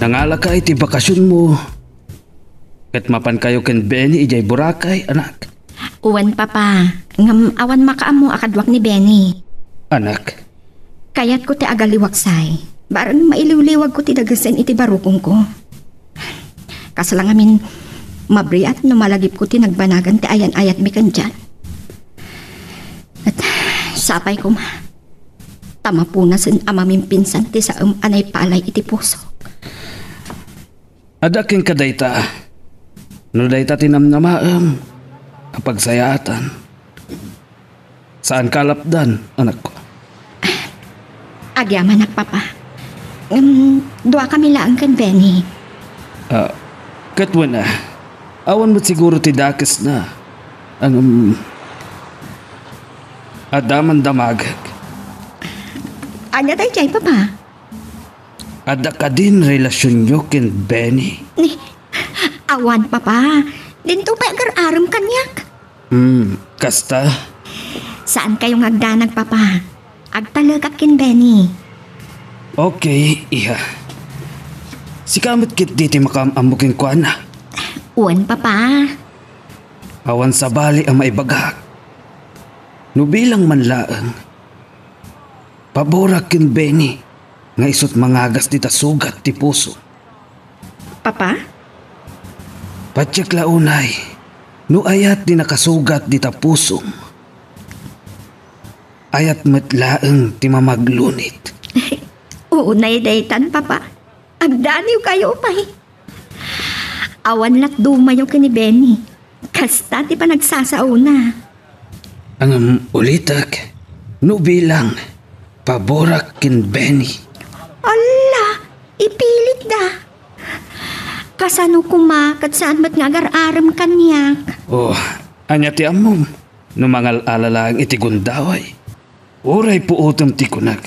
Nangalaka iti bakasionmo, ket mapankayo ken Benny idiay Boracay, anak. Wen, Papa. Ngem awan makaammo a kaduak ni Benny. Anak, kayatko ti agaliwak say, bareng mailiwliwagko ti dagesen iti barukongko. Kasla ngamin, mabriat no malagipko ti nagbanagan ti ayan-ayatmi ken Jan. Ket sapay koma, ta mapunasen a mamimpinsan ti saem a naipalay iti pusok. Adda kenka dayta. No dayta ti namnamaem a pagsayaatan, saanka a lapdan, anakko. Agyamanak, Papa. Ngem, duakami laeng ken Benny. Ah, ket wen a, awan met siguro ti dakesna. Ngem, adda man damagek. Ania daydiay, Papa? Adda kadin relasionyo ken Benny? Ni, awan, Papa. Dinto pay agar-arem kaniak. Hmm, kasta? Saankayo nga agdanag, Papa. Agtalekak ken Benny. Okay, iha. Sika met ketdi ti makaam-ammo kenkuana. Wen, Papa. Awan sabali a maibagak. No bilang man laeng, paborak ken Benny nga isut' mangagas dita sugat ti puso. Papa? Patiek la unay, no ayat ti nakasugat dita pusom, ayat met laeng ti mamaglunit. Unay daytan, Papa. Agdaniwkayo pay. Awan latdumayo ken ni Benny. Kasta ti panagsasaona. Ngem ulitek, no bilang, paborak ken Benny. Alla, ipilitda. Kasano koma ket saan met nga agar-arem kaniak? Oh, ania ti ammom no mangal-ala laeng iti gundaway? Uray puotem ti kunak,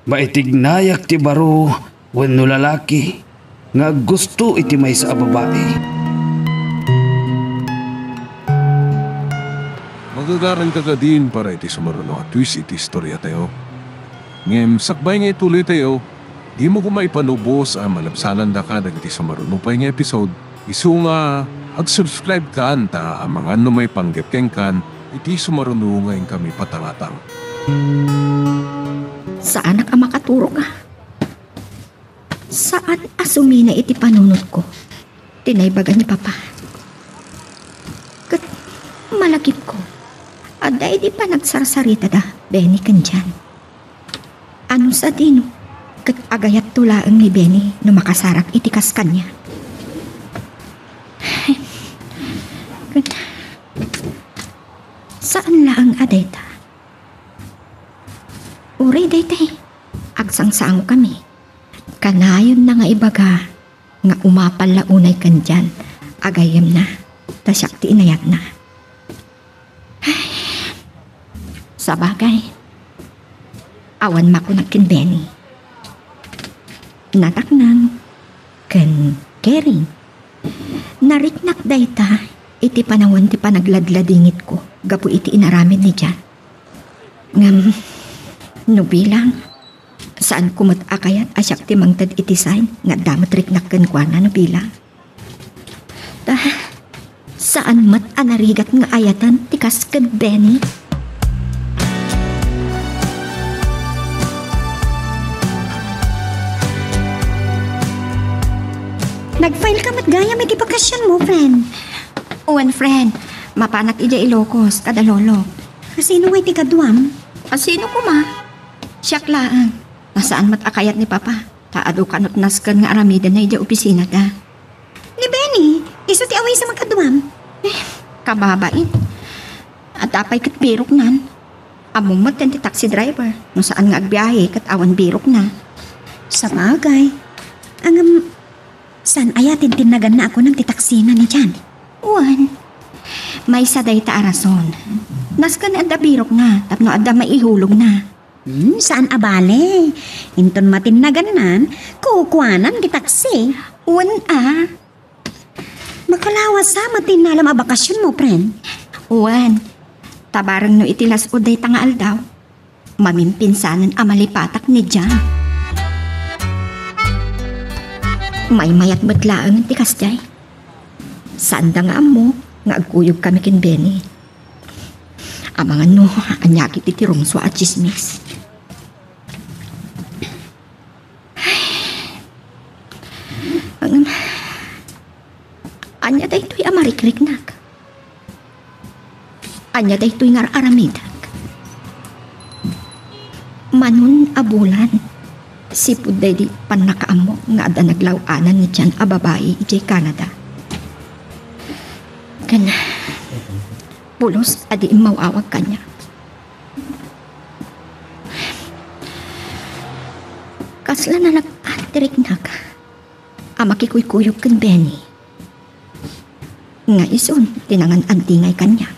maitignayak ti baro wenno lalaki nga aggusto iti maysa a babai. Magagaranka kadin para iti sumaruno a twist iti istoriatayo. Ngem sakbay nga ituloytayo, dimo koma ipanubos a malabsanandaka dagiti sumaruno pay nga episode, isu nga ag-subscribe kan ta amangan no maipanggep kenkan iti sumaruno nga inkami patangatang. Saanak a makaturog a. Saan a sumina iti panunotko ti naibaga ni Papa. Ket malagipko, adda idi panagsarsaritada Benny ken Jan. Ano sadino ket agayatto laeng ni Benny no makasarak iti kas kaniak. Ket saan laeng a dayta. Uray daytay, agsangsangokami. Kanayonna nga ibaga nga umapal la unay ken Jan a gayyemna, ta siak ti inayatna. Sabagay, awan makunak ken Benny. Nataknang ken Kering. Nariknak dayta iti panawen ti panagladladingitko gapu iti inaramid ni Jan. Ngem, no bilang, saanko met a kayat a siak ti mangted iti sign nga adda met riknak kenkuana no bilang. Ta, saan met a narigat nga ayaten ti kas ken Benny. Nag-file ka met gayam iti bakasionmo, friend. Wen, friend. Mapanak idiay Ilocos, kada lolo. Asino ngay ti kaduam? Asino koma? Siak laeng. Ta saan met a kayat ni Papa. Ta adu kano ti nasken nga aramidenna idiay opisinada. Ni Benny, isu ti awisem a kaduam. Eh, kababain. Adda pay ket biroknan. Ammom met ti taxi driver. No saan nga agbiahe ket awan birokna. Sabagay. Ngem, saan aya tintinnaganna a kunam ti taksina ni Jan? Wen. Maysa dayta a rason. Nasken adda birokna tapno adda maihulogna. Hmm, saan a bale. Inton matinnagannan, kukuanan ti taksi. Wen a. Makalawas sa matinnalam a bakasionmo, friend. Wen. Ta bareng no iti las-ud dayta nga aldaw, mamimpinsanen a malipatak ni Jan. Maymayat met laeng ti kasdiay. Saanda nga ammo nga agkuyogkami ken Benny. Amangan no ania ket iti rungsua a tsismis. Ngem, ania daytoy a marikriknak? Ania daytoy nga ar-aramidek? Manon a bulan, sipud daydi pannakaammo nga adda naglaw-anan ni Jan a babai idiay Canada. Ken, pulos a di immaw-awag kaniak. Kasla nalagpan ti riknak a makikuykuyog ken Benny. Nga isun ti nangan-andingay kaniak.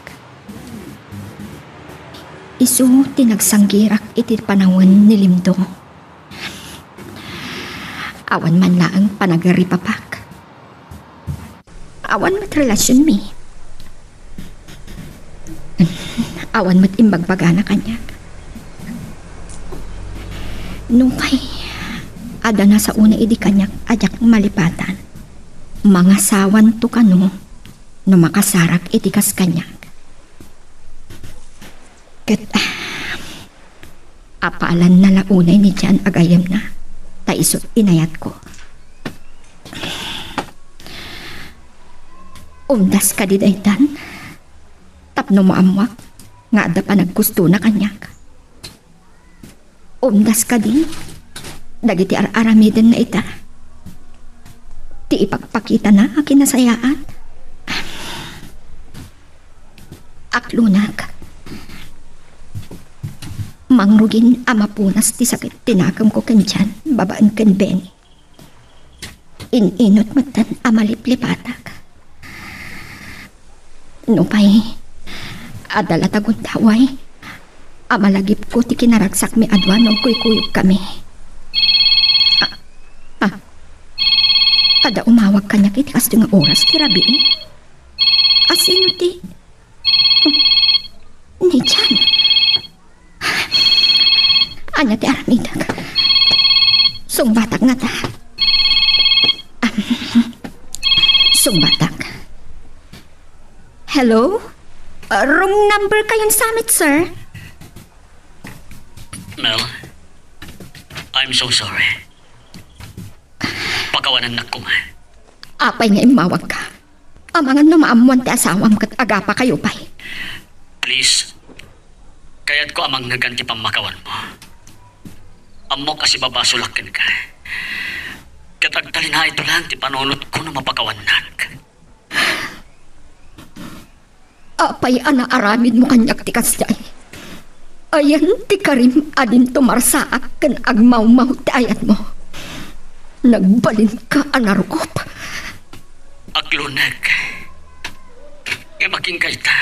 Isu ti nagsanggirak iti panawen ni Limdo. Awan man laeng panagaripapak. Awan met relasionmi. Awan met imbagbagana kaniak. Nupay adda nasaona idi kaniak a diak malipatan, mangasawanto kano no makasarak iti kas kaniak. Ket, ah, apalanna la unay ni Jan a gayyemna, ta isu ti inayatko. Umdas kadi daytan? Tapno maammoak nga adda panagkustona kaniak. Umdas kadi dagiti ar-aramidenna ita ti ipakpakitana a kinasayaat? Aklunak. Mangrugin a mapunas ti sakit ti nakemko ken Jan babaen ken Benny. In-inut metten a maliplipatak. Nupay, adda la ta gundaway a malagipko ti kinaragsakmi a dua no agkuykuyogkami. Ah, ah. Adda umawag kaniak iti kastoy nga oras ti rabii. Asino ti Ni Jan. Ania ti aramidek? Sungbatak ngata. Sungbatak. Hello? Uh, wrong number kayon sa amin, sir. Mel, I'm so sorry. Pakawanannak koma. Apay nga immawagka? Amangan no maammoan ti asawam ket agapakayo pay. Please, kayatko a mangngeg ti pammakawanmo. Ammok a sibabasolak kenka. Ket agtalinaedto laeng ti panunotko no mapakawannak. Apay a naaramidmo kaniak ti kasdiay? Ayan ti karim a dinto marsaak ken agmawmaw ti ayatmo. Nagbalinka a narukop. Aklunak. Ngem akinka ita,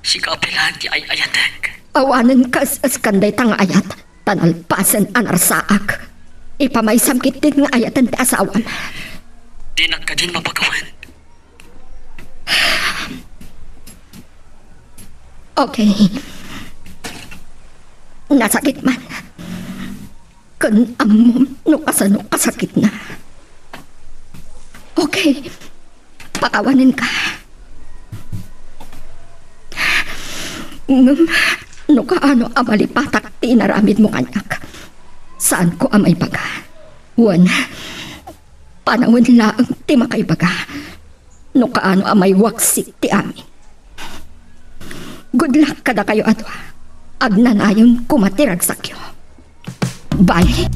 sika a pay laeng ti ay-ayatek. Awanen kas-, askan dayta nga ayat, ta nalpasen a narsaak. Ipamaysam ketdin nga ayaten ti asawam. Dinak kadin mapakawan. Okay. Nasakit man. Ken ammom no kasano kasakitna. Okay. Pakawanenka. Ngem no kaano a malipatak ti inaramidmo kaniak, saanko a maibaga. Wen, panawen laeng ti makaibaga no kaano a maiwaksik ti amin. Good luck kadakayo a dua. Agnanayon koma ti ragsakyo. Bye.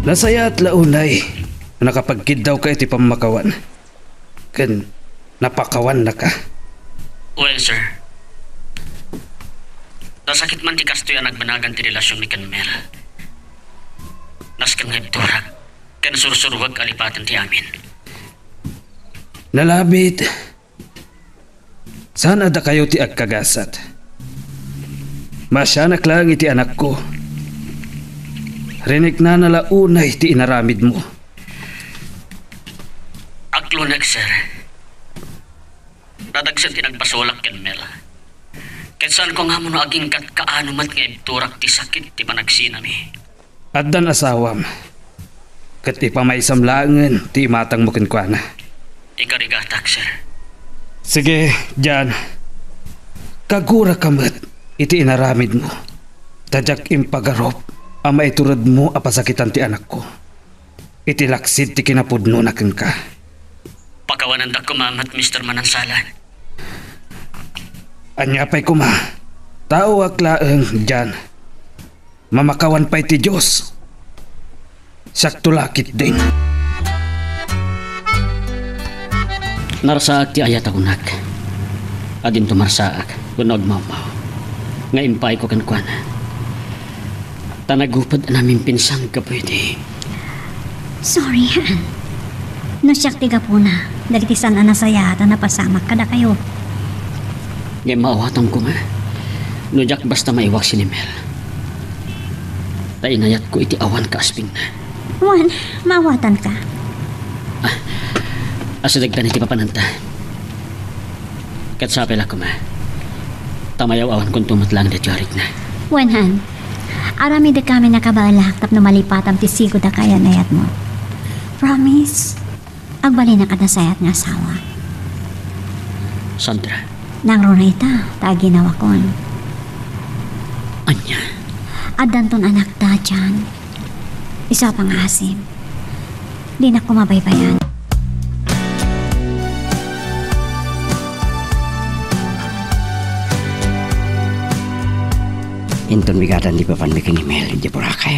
Nasayaat la unay a nakapagkiddawka iti pammakawan. Ken napakawannaka. Well, sir. Nasakit man ti kastoy a nagbanagan ti relasionmi ken Mel. Nasken nga ibturak ken sursuruek a lipaten ti amin. Nalabit. Saan a dakayo ti agkagasat? Maasianak laeng iti anakko. Riniknana la unay ti inaramidmo. Aklunek, sir. Nadagsen ti nagbasolak ken Mel. Ket saanko nga ammo no agingkat kaano met nga ibturak ti sakit ti panagsinami. Addan asawam, ket ipamaysam laengen ti imatangmo kenkuana. Ikarigatak, sir. Sige, Jan. Kaguraka met iti inaramidmo, ta diak impagarup a maituredmo a pasakitan ti anakko iti laksid ti kinapudnona kenka. Pakawanandak koma met, Mister Manansalan. Ania pay koma, taoak laeng, Jan. Mamakawan pay ti Dios. Siakto la ketdin. Narsaak ti ayat a kunak. Adinto marsaak wenno agmawmaw nga impaayko kenkuana. Ta nagupod a namimpinsan gapu iti. Sorry, Han. No siak ti gapuna, dagiti saan a nasayaat a napasamak kadakayo. Ngem maawatan koma no diak basta maiwaksi ni Mel. Ta inayatko iti awan kaaspingna. Wen, maawatanka. Ah, asidegtan iti papananta. Ket sapay la koma. Ta mayaw-awankonto met laeng daytoy a rikna. Wen, Han. Aramidek amin a kabaelak tapno malipatam ti sigud a kayan-ayatmo. Promise. Agbalinak a nasayaat nga asawa. Sandra. Nangruna ita, ta aginawakon. Ania? Addanton anakta, Jan. Isu a pangaasim. Dinak koma baybay-an. Inton bigadan ti papanmi ken ni Mel idiay Boracay.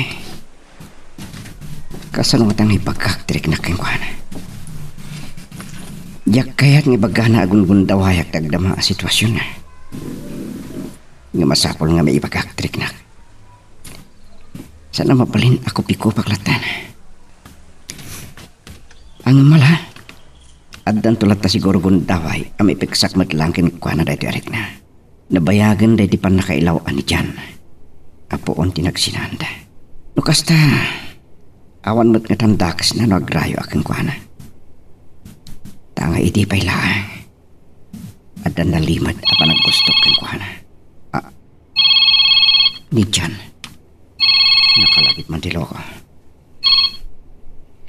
Kasano ngata nga ibagak ti riknak kenkuana? Diak kayat nga ibagana a gungundawayak ti agdama a situasionna. Nga masapul nga maibagak ti riknak. Saan a mabalin a kupikupak latta. Ngem ala, addanto latta siguro gundaway a maipeksak met laeng kenkuana daytoy a rikna. Nabayagen daydi pannakailaw-an ni Jan a puon ti nagsinanda. No kasta, awan met ngatan dakesna no agrayo a kenkuana. Ta nga idi pay laeng, adda nalimed a panaggusto kenkuana. Ah, ni Jan. Nakalagip man ti loko.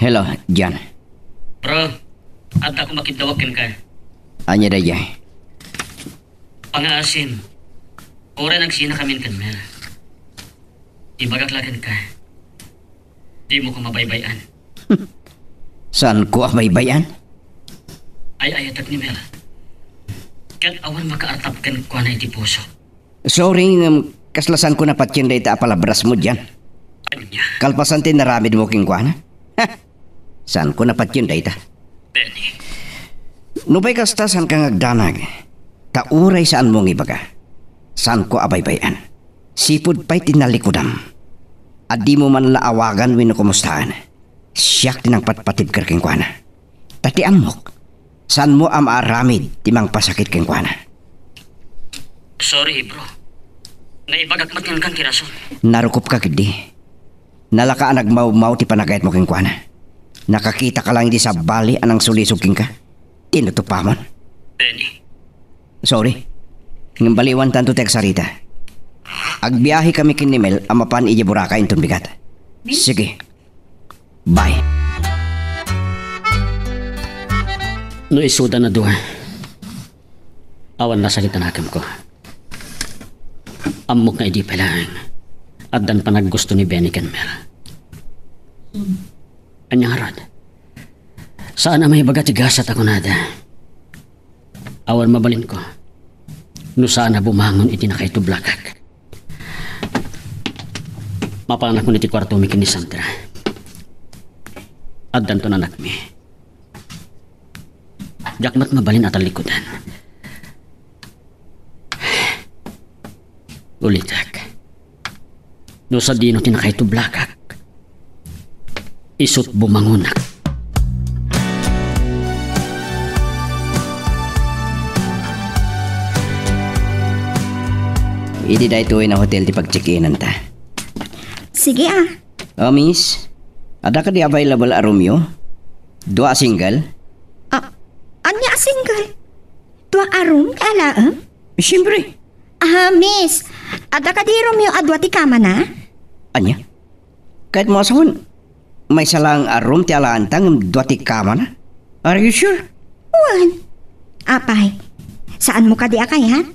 Hello, Jan. Bro, adda ko makiddawag kenka. Ania daydiay? Pangaasim, uray nagsinakamin ken Mel. Ibagak la kenka, dimo ko mabaybay-an. Saanko a baybay-an? Ay-ayatek ni Mel. Ket awan makaartap kenkuana iti puso. Sorry, ngem kasla saanko napatien dayta a palabrasmo dian. Ania? Kalpasan ti naramidmo kenkuana? Ha! Saanko napatien dayta. Benny. No pay kasta, saanka nga agdanag. Ta uray saanmo nga ibaga, saanko a baybay-an. Sipud pay ti nalikudam a dimo man la awagan wenno kumustaan. Siak ti nangpatpatibker kenkuana. Ta ti ammok, saanmo a maaramid ti mangpasakit kenkuana. Sorry, bro. Naibagak met kenka ti rason. Narukopka ketdi. Nalaka a nagmawmaw ti panagayatmo kenkuana. Nakakitaka laeng iti sabali a nangsulisog kenka. Tinutupamon. Benny. Sorry. Ngem baliwantanto ti agsarita. Agbiahekami ken ni Mel a mapan idiay Boracay inton bigat. Sige. Bye. No isuda a dua, awan nasakit a nakemko. Ammok nga idi pay laeng, addan panaggusto ni Benny ken Mel. Ania ngarud? Saan a maibaga ti gasat a kunada. Awan mabalinko no saan a bumangon iti nakaitublakak. Mapanakon iti kuartomi ken ni Sandra. Addanton anakmi. Diak met mabalin a tallikudan. Ulitek, no sadino ti nakaitublakak, isut' bumangonak. Idi daytoy a hotel ti pag-check-inanta. Sige, ah. Oh, miss. Adda kadi available a roomyo? Dua a single? Ah, ania a single? Dua a room ti alaem? Siyempre. Ah, miss, adda kadi roomyo a dua ti kamana? Ania? Kayatmo a sawen, maysa laeng a room ti alaenta ngem dua ti kamana? Are you sure? Wen. Apay, saanmo kadi a kayat?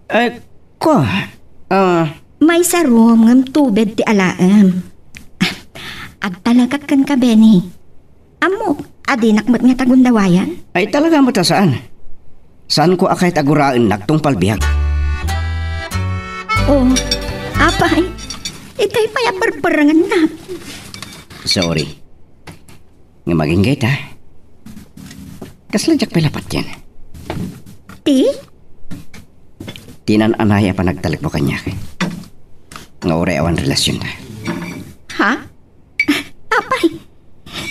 Eh, ko, ah, Maysa room ngem two bed ti alaem. Ah, agtalekak kenka, Benny. Ammok a dinak met ngata agundawayan? Ay, talaga met a saan. Saanko a kayat a guraennak tungpal biag. Oh, apay, itay pay a perperengennak. Sorry. Ngem agingga ita. Kasla diak pay la patien. Ti? Ti naan-anay a panagtalekmo kaniak. Nga uray awan relasionta. Ha? Apay,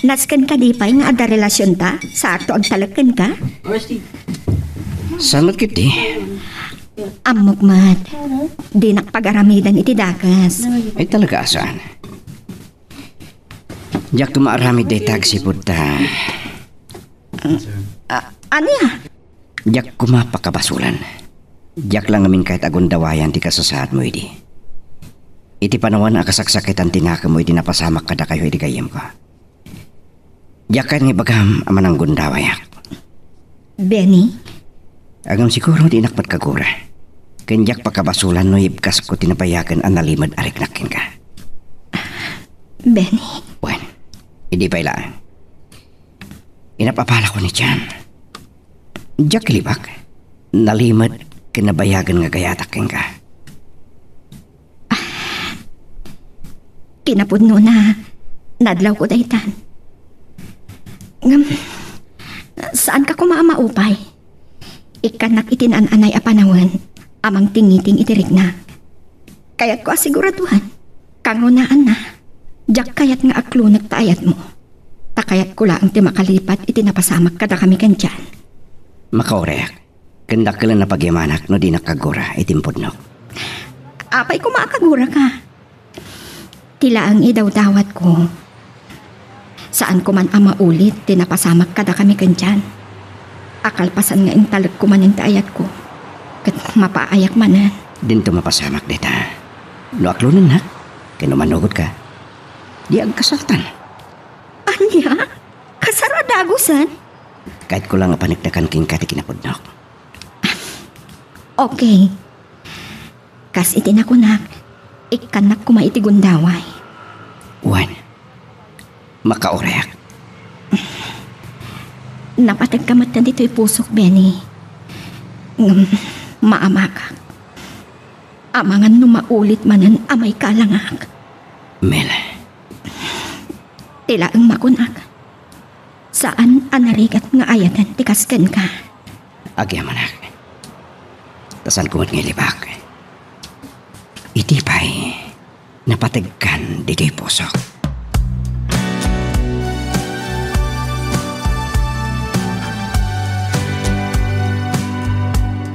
nasken kadi pay nga adda relasionta? Saanto agtalek kenka? Saan met ketdi? Ammok met. Dinak pagaramiden iti dakes. Ay, talaga a saan. Diak maaramid dayta agsipud ta. Ah, ania? Diak koma pakabasolan. Diak la ngamin kayat a gundawayan ti kasasaadmo idi. Iti panawen a kasaksakitan ti nakemmo idi napasamak kadakayo idi gayyemko. Diak kayat nga ibagam a mananggundawayak. Benny? Ngem siguro dinak met kagura. Ken diak pakabasolan no ibkasko ti nabayagen a nalimed a riknak kenka. Benny. Wen, idi pay laeng. Inap-apalako ni Jan. Diak ilibak. Nalimed ken nabayagen nga gayatak kenka. Kinapudnona, Nadlawko daytan. Ngem, saanka koma a maupay. Ikkannak iti naan-anay a panawen a mangtingiting iti riknak. Kayatko a siguraduan, kangrunaan na, diak kayat nga aklonek ta ayatmo. Ta kayatko laeng ti makalipat iti napasamak kadakami ken Jan. Makaurek, ken dakkel a napagyamanak no dinak kagura iti impudnok. Apay koma a kaguraka? Ti laeng idawdawatko, saanko man a maulit ti napasamak kadakami ken Jan. A kalpasan nga intalekko manen ti ayatko, ket mapaayak manen. Dinto mapasamak dayta. No aklonennak, ken no manugotka, di agkasaltan. Ania? Kasar a dagusen? Kayatko la nga paneknekan kenka ti kinapudnok. Okay. Kas iti nakunak, ikkannak koma iti gundaway. Wen, makaurek. Napateg ka met ditoy pusok, Benny. Ngem, maamakak. Amangan no maulit manen a maikalangak. Mel. Ti laeng makunak. Saan a narigat nga ayaten ti kas kenka. Agyamanak. Ta saanko met nga ilibak. Iti pay, napategkan ditoy pusok.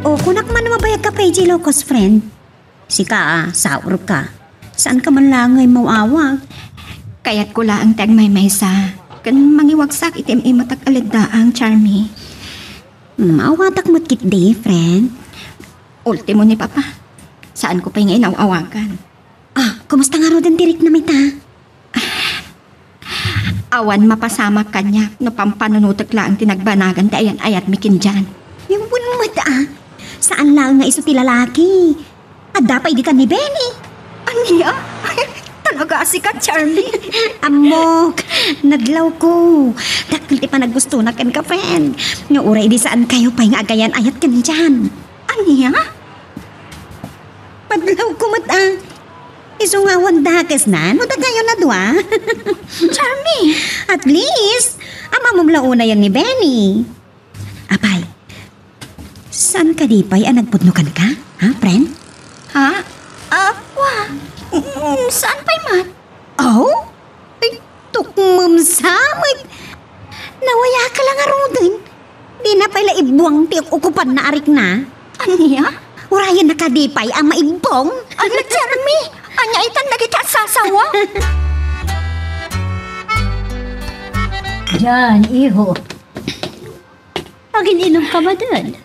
O, kunak man mabayag ka pay, J. Locos, friend. Sika, a, saurka. Saanka man laeng nga immaw-awag? Kayatko laeng ti agmaymaysa ken mangiwagsak iti im-imatak a leddaang, Charmy. Hmm, awatak met ketdi, friend. Ultimo ni Papa. Saanko pay nga inaw-awagan. Ah, kumusta ngaruden ti riknam ita? Awan mapasamak kaniak no pampanunotek laeng ti nagbanagan ti ayan-ayatmi ken Jan. Wen met, a. Saan laeng nga isu ti lalaki. Adda pay ditan ni Benny. Ania? Talaga a sika, Charmy? Ammok, nadlawko. Dakkel ti panaggustonak kenka, friend. Nga uray idi saankayo pay nga agayan-ayat ken Jan. Ania? Madlawko met, a. Isu nga awan dakesna no dakayon a dua. Charmy! At least, ammom la unayen ni Benny. Apay, saan kadi pay a nagpudno kenka? Ha, friend? Ha? Ah, wa. Mm, saan pay met? Oh? Ay, tukmem sa met. Nawayaka la ngaruden. Dina pay la ibuang ti ukupan na a rikna. Ania? Urayenna kadi pay a maibbong? Ano, Charmy? Ania itan dagiti a sasawa? Jan, iho. Agin-inumka manen.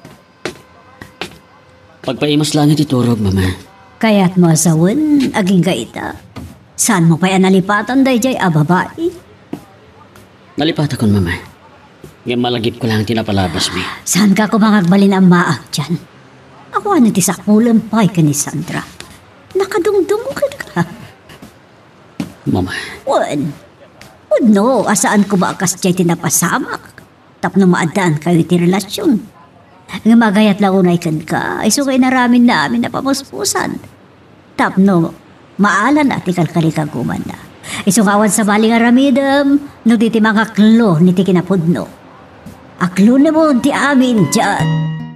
Pagpaimas laeng iti turog, Mama. Kayatmo a sawen, agingga ita. Saanmo pay a nalipatan daydiay a babai? Nalipatakon, Mama. Ngem malagipko laeng ti napalabasmi. Saanka koma nga agbalin a ammaak, Jan. Awanen ti sapulam pay ken ni Sandra. Nakadungdungngo kenka. Mama. Wen, pudno a saan koma a kasdiay ti napasamak tapno maaddaankayo iti relasion. Ngem agayat la unay kenka, isu nga inaramidna amin a pamuspusan. Tapno maalana ti kalkalikagumanna. Isu nga awan sabali nga aramidem no di ti mangaklo iti kinapudno. Aklonemon ti amin, Jan.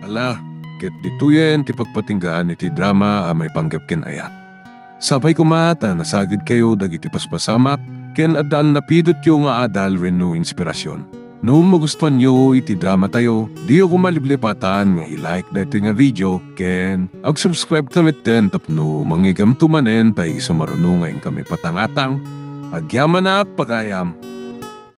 Ala, ket ditoyen ti pagpatinggaan iti drama a maipanggep ken ayat. Sapay koma ta nasagidkayo dagiti paspasamak ken adda a napidotyo nga adal wenno inspirasyon. No magustuanyo iti dramatayo, diyo koma liplipatan nga i-like daytoy nga video ken ag-subscribe ta metten tapno mangigamto manen pay isu maruno nga inkami patangatang. Agyamanak, pagayam.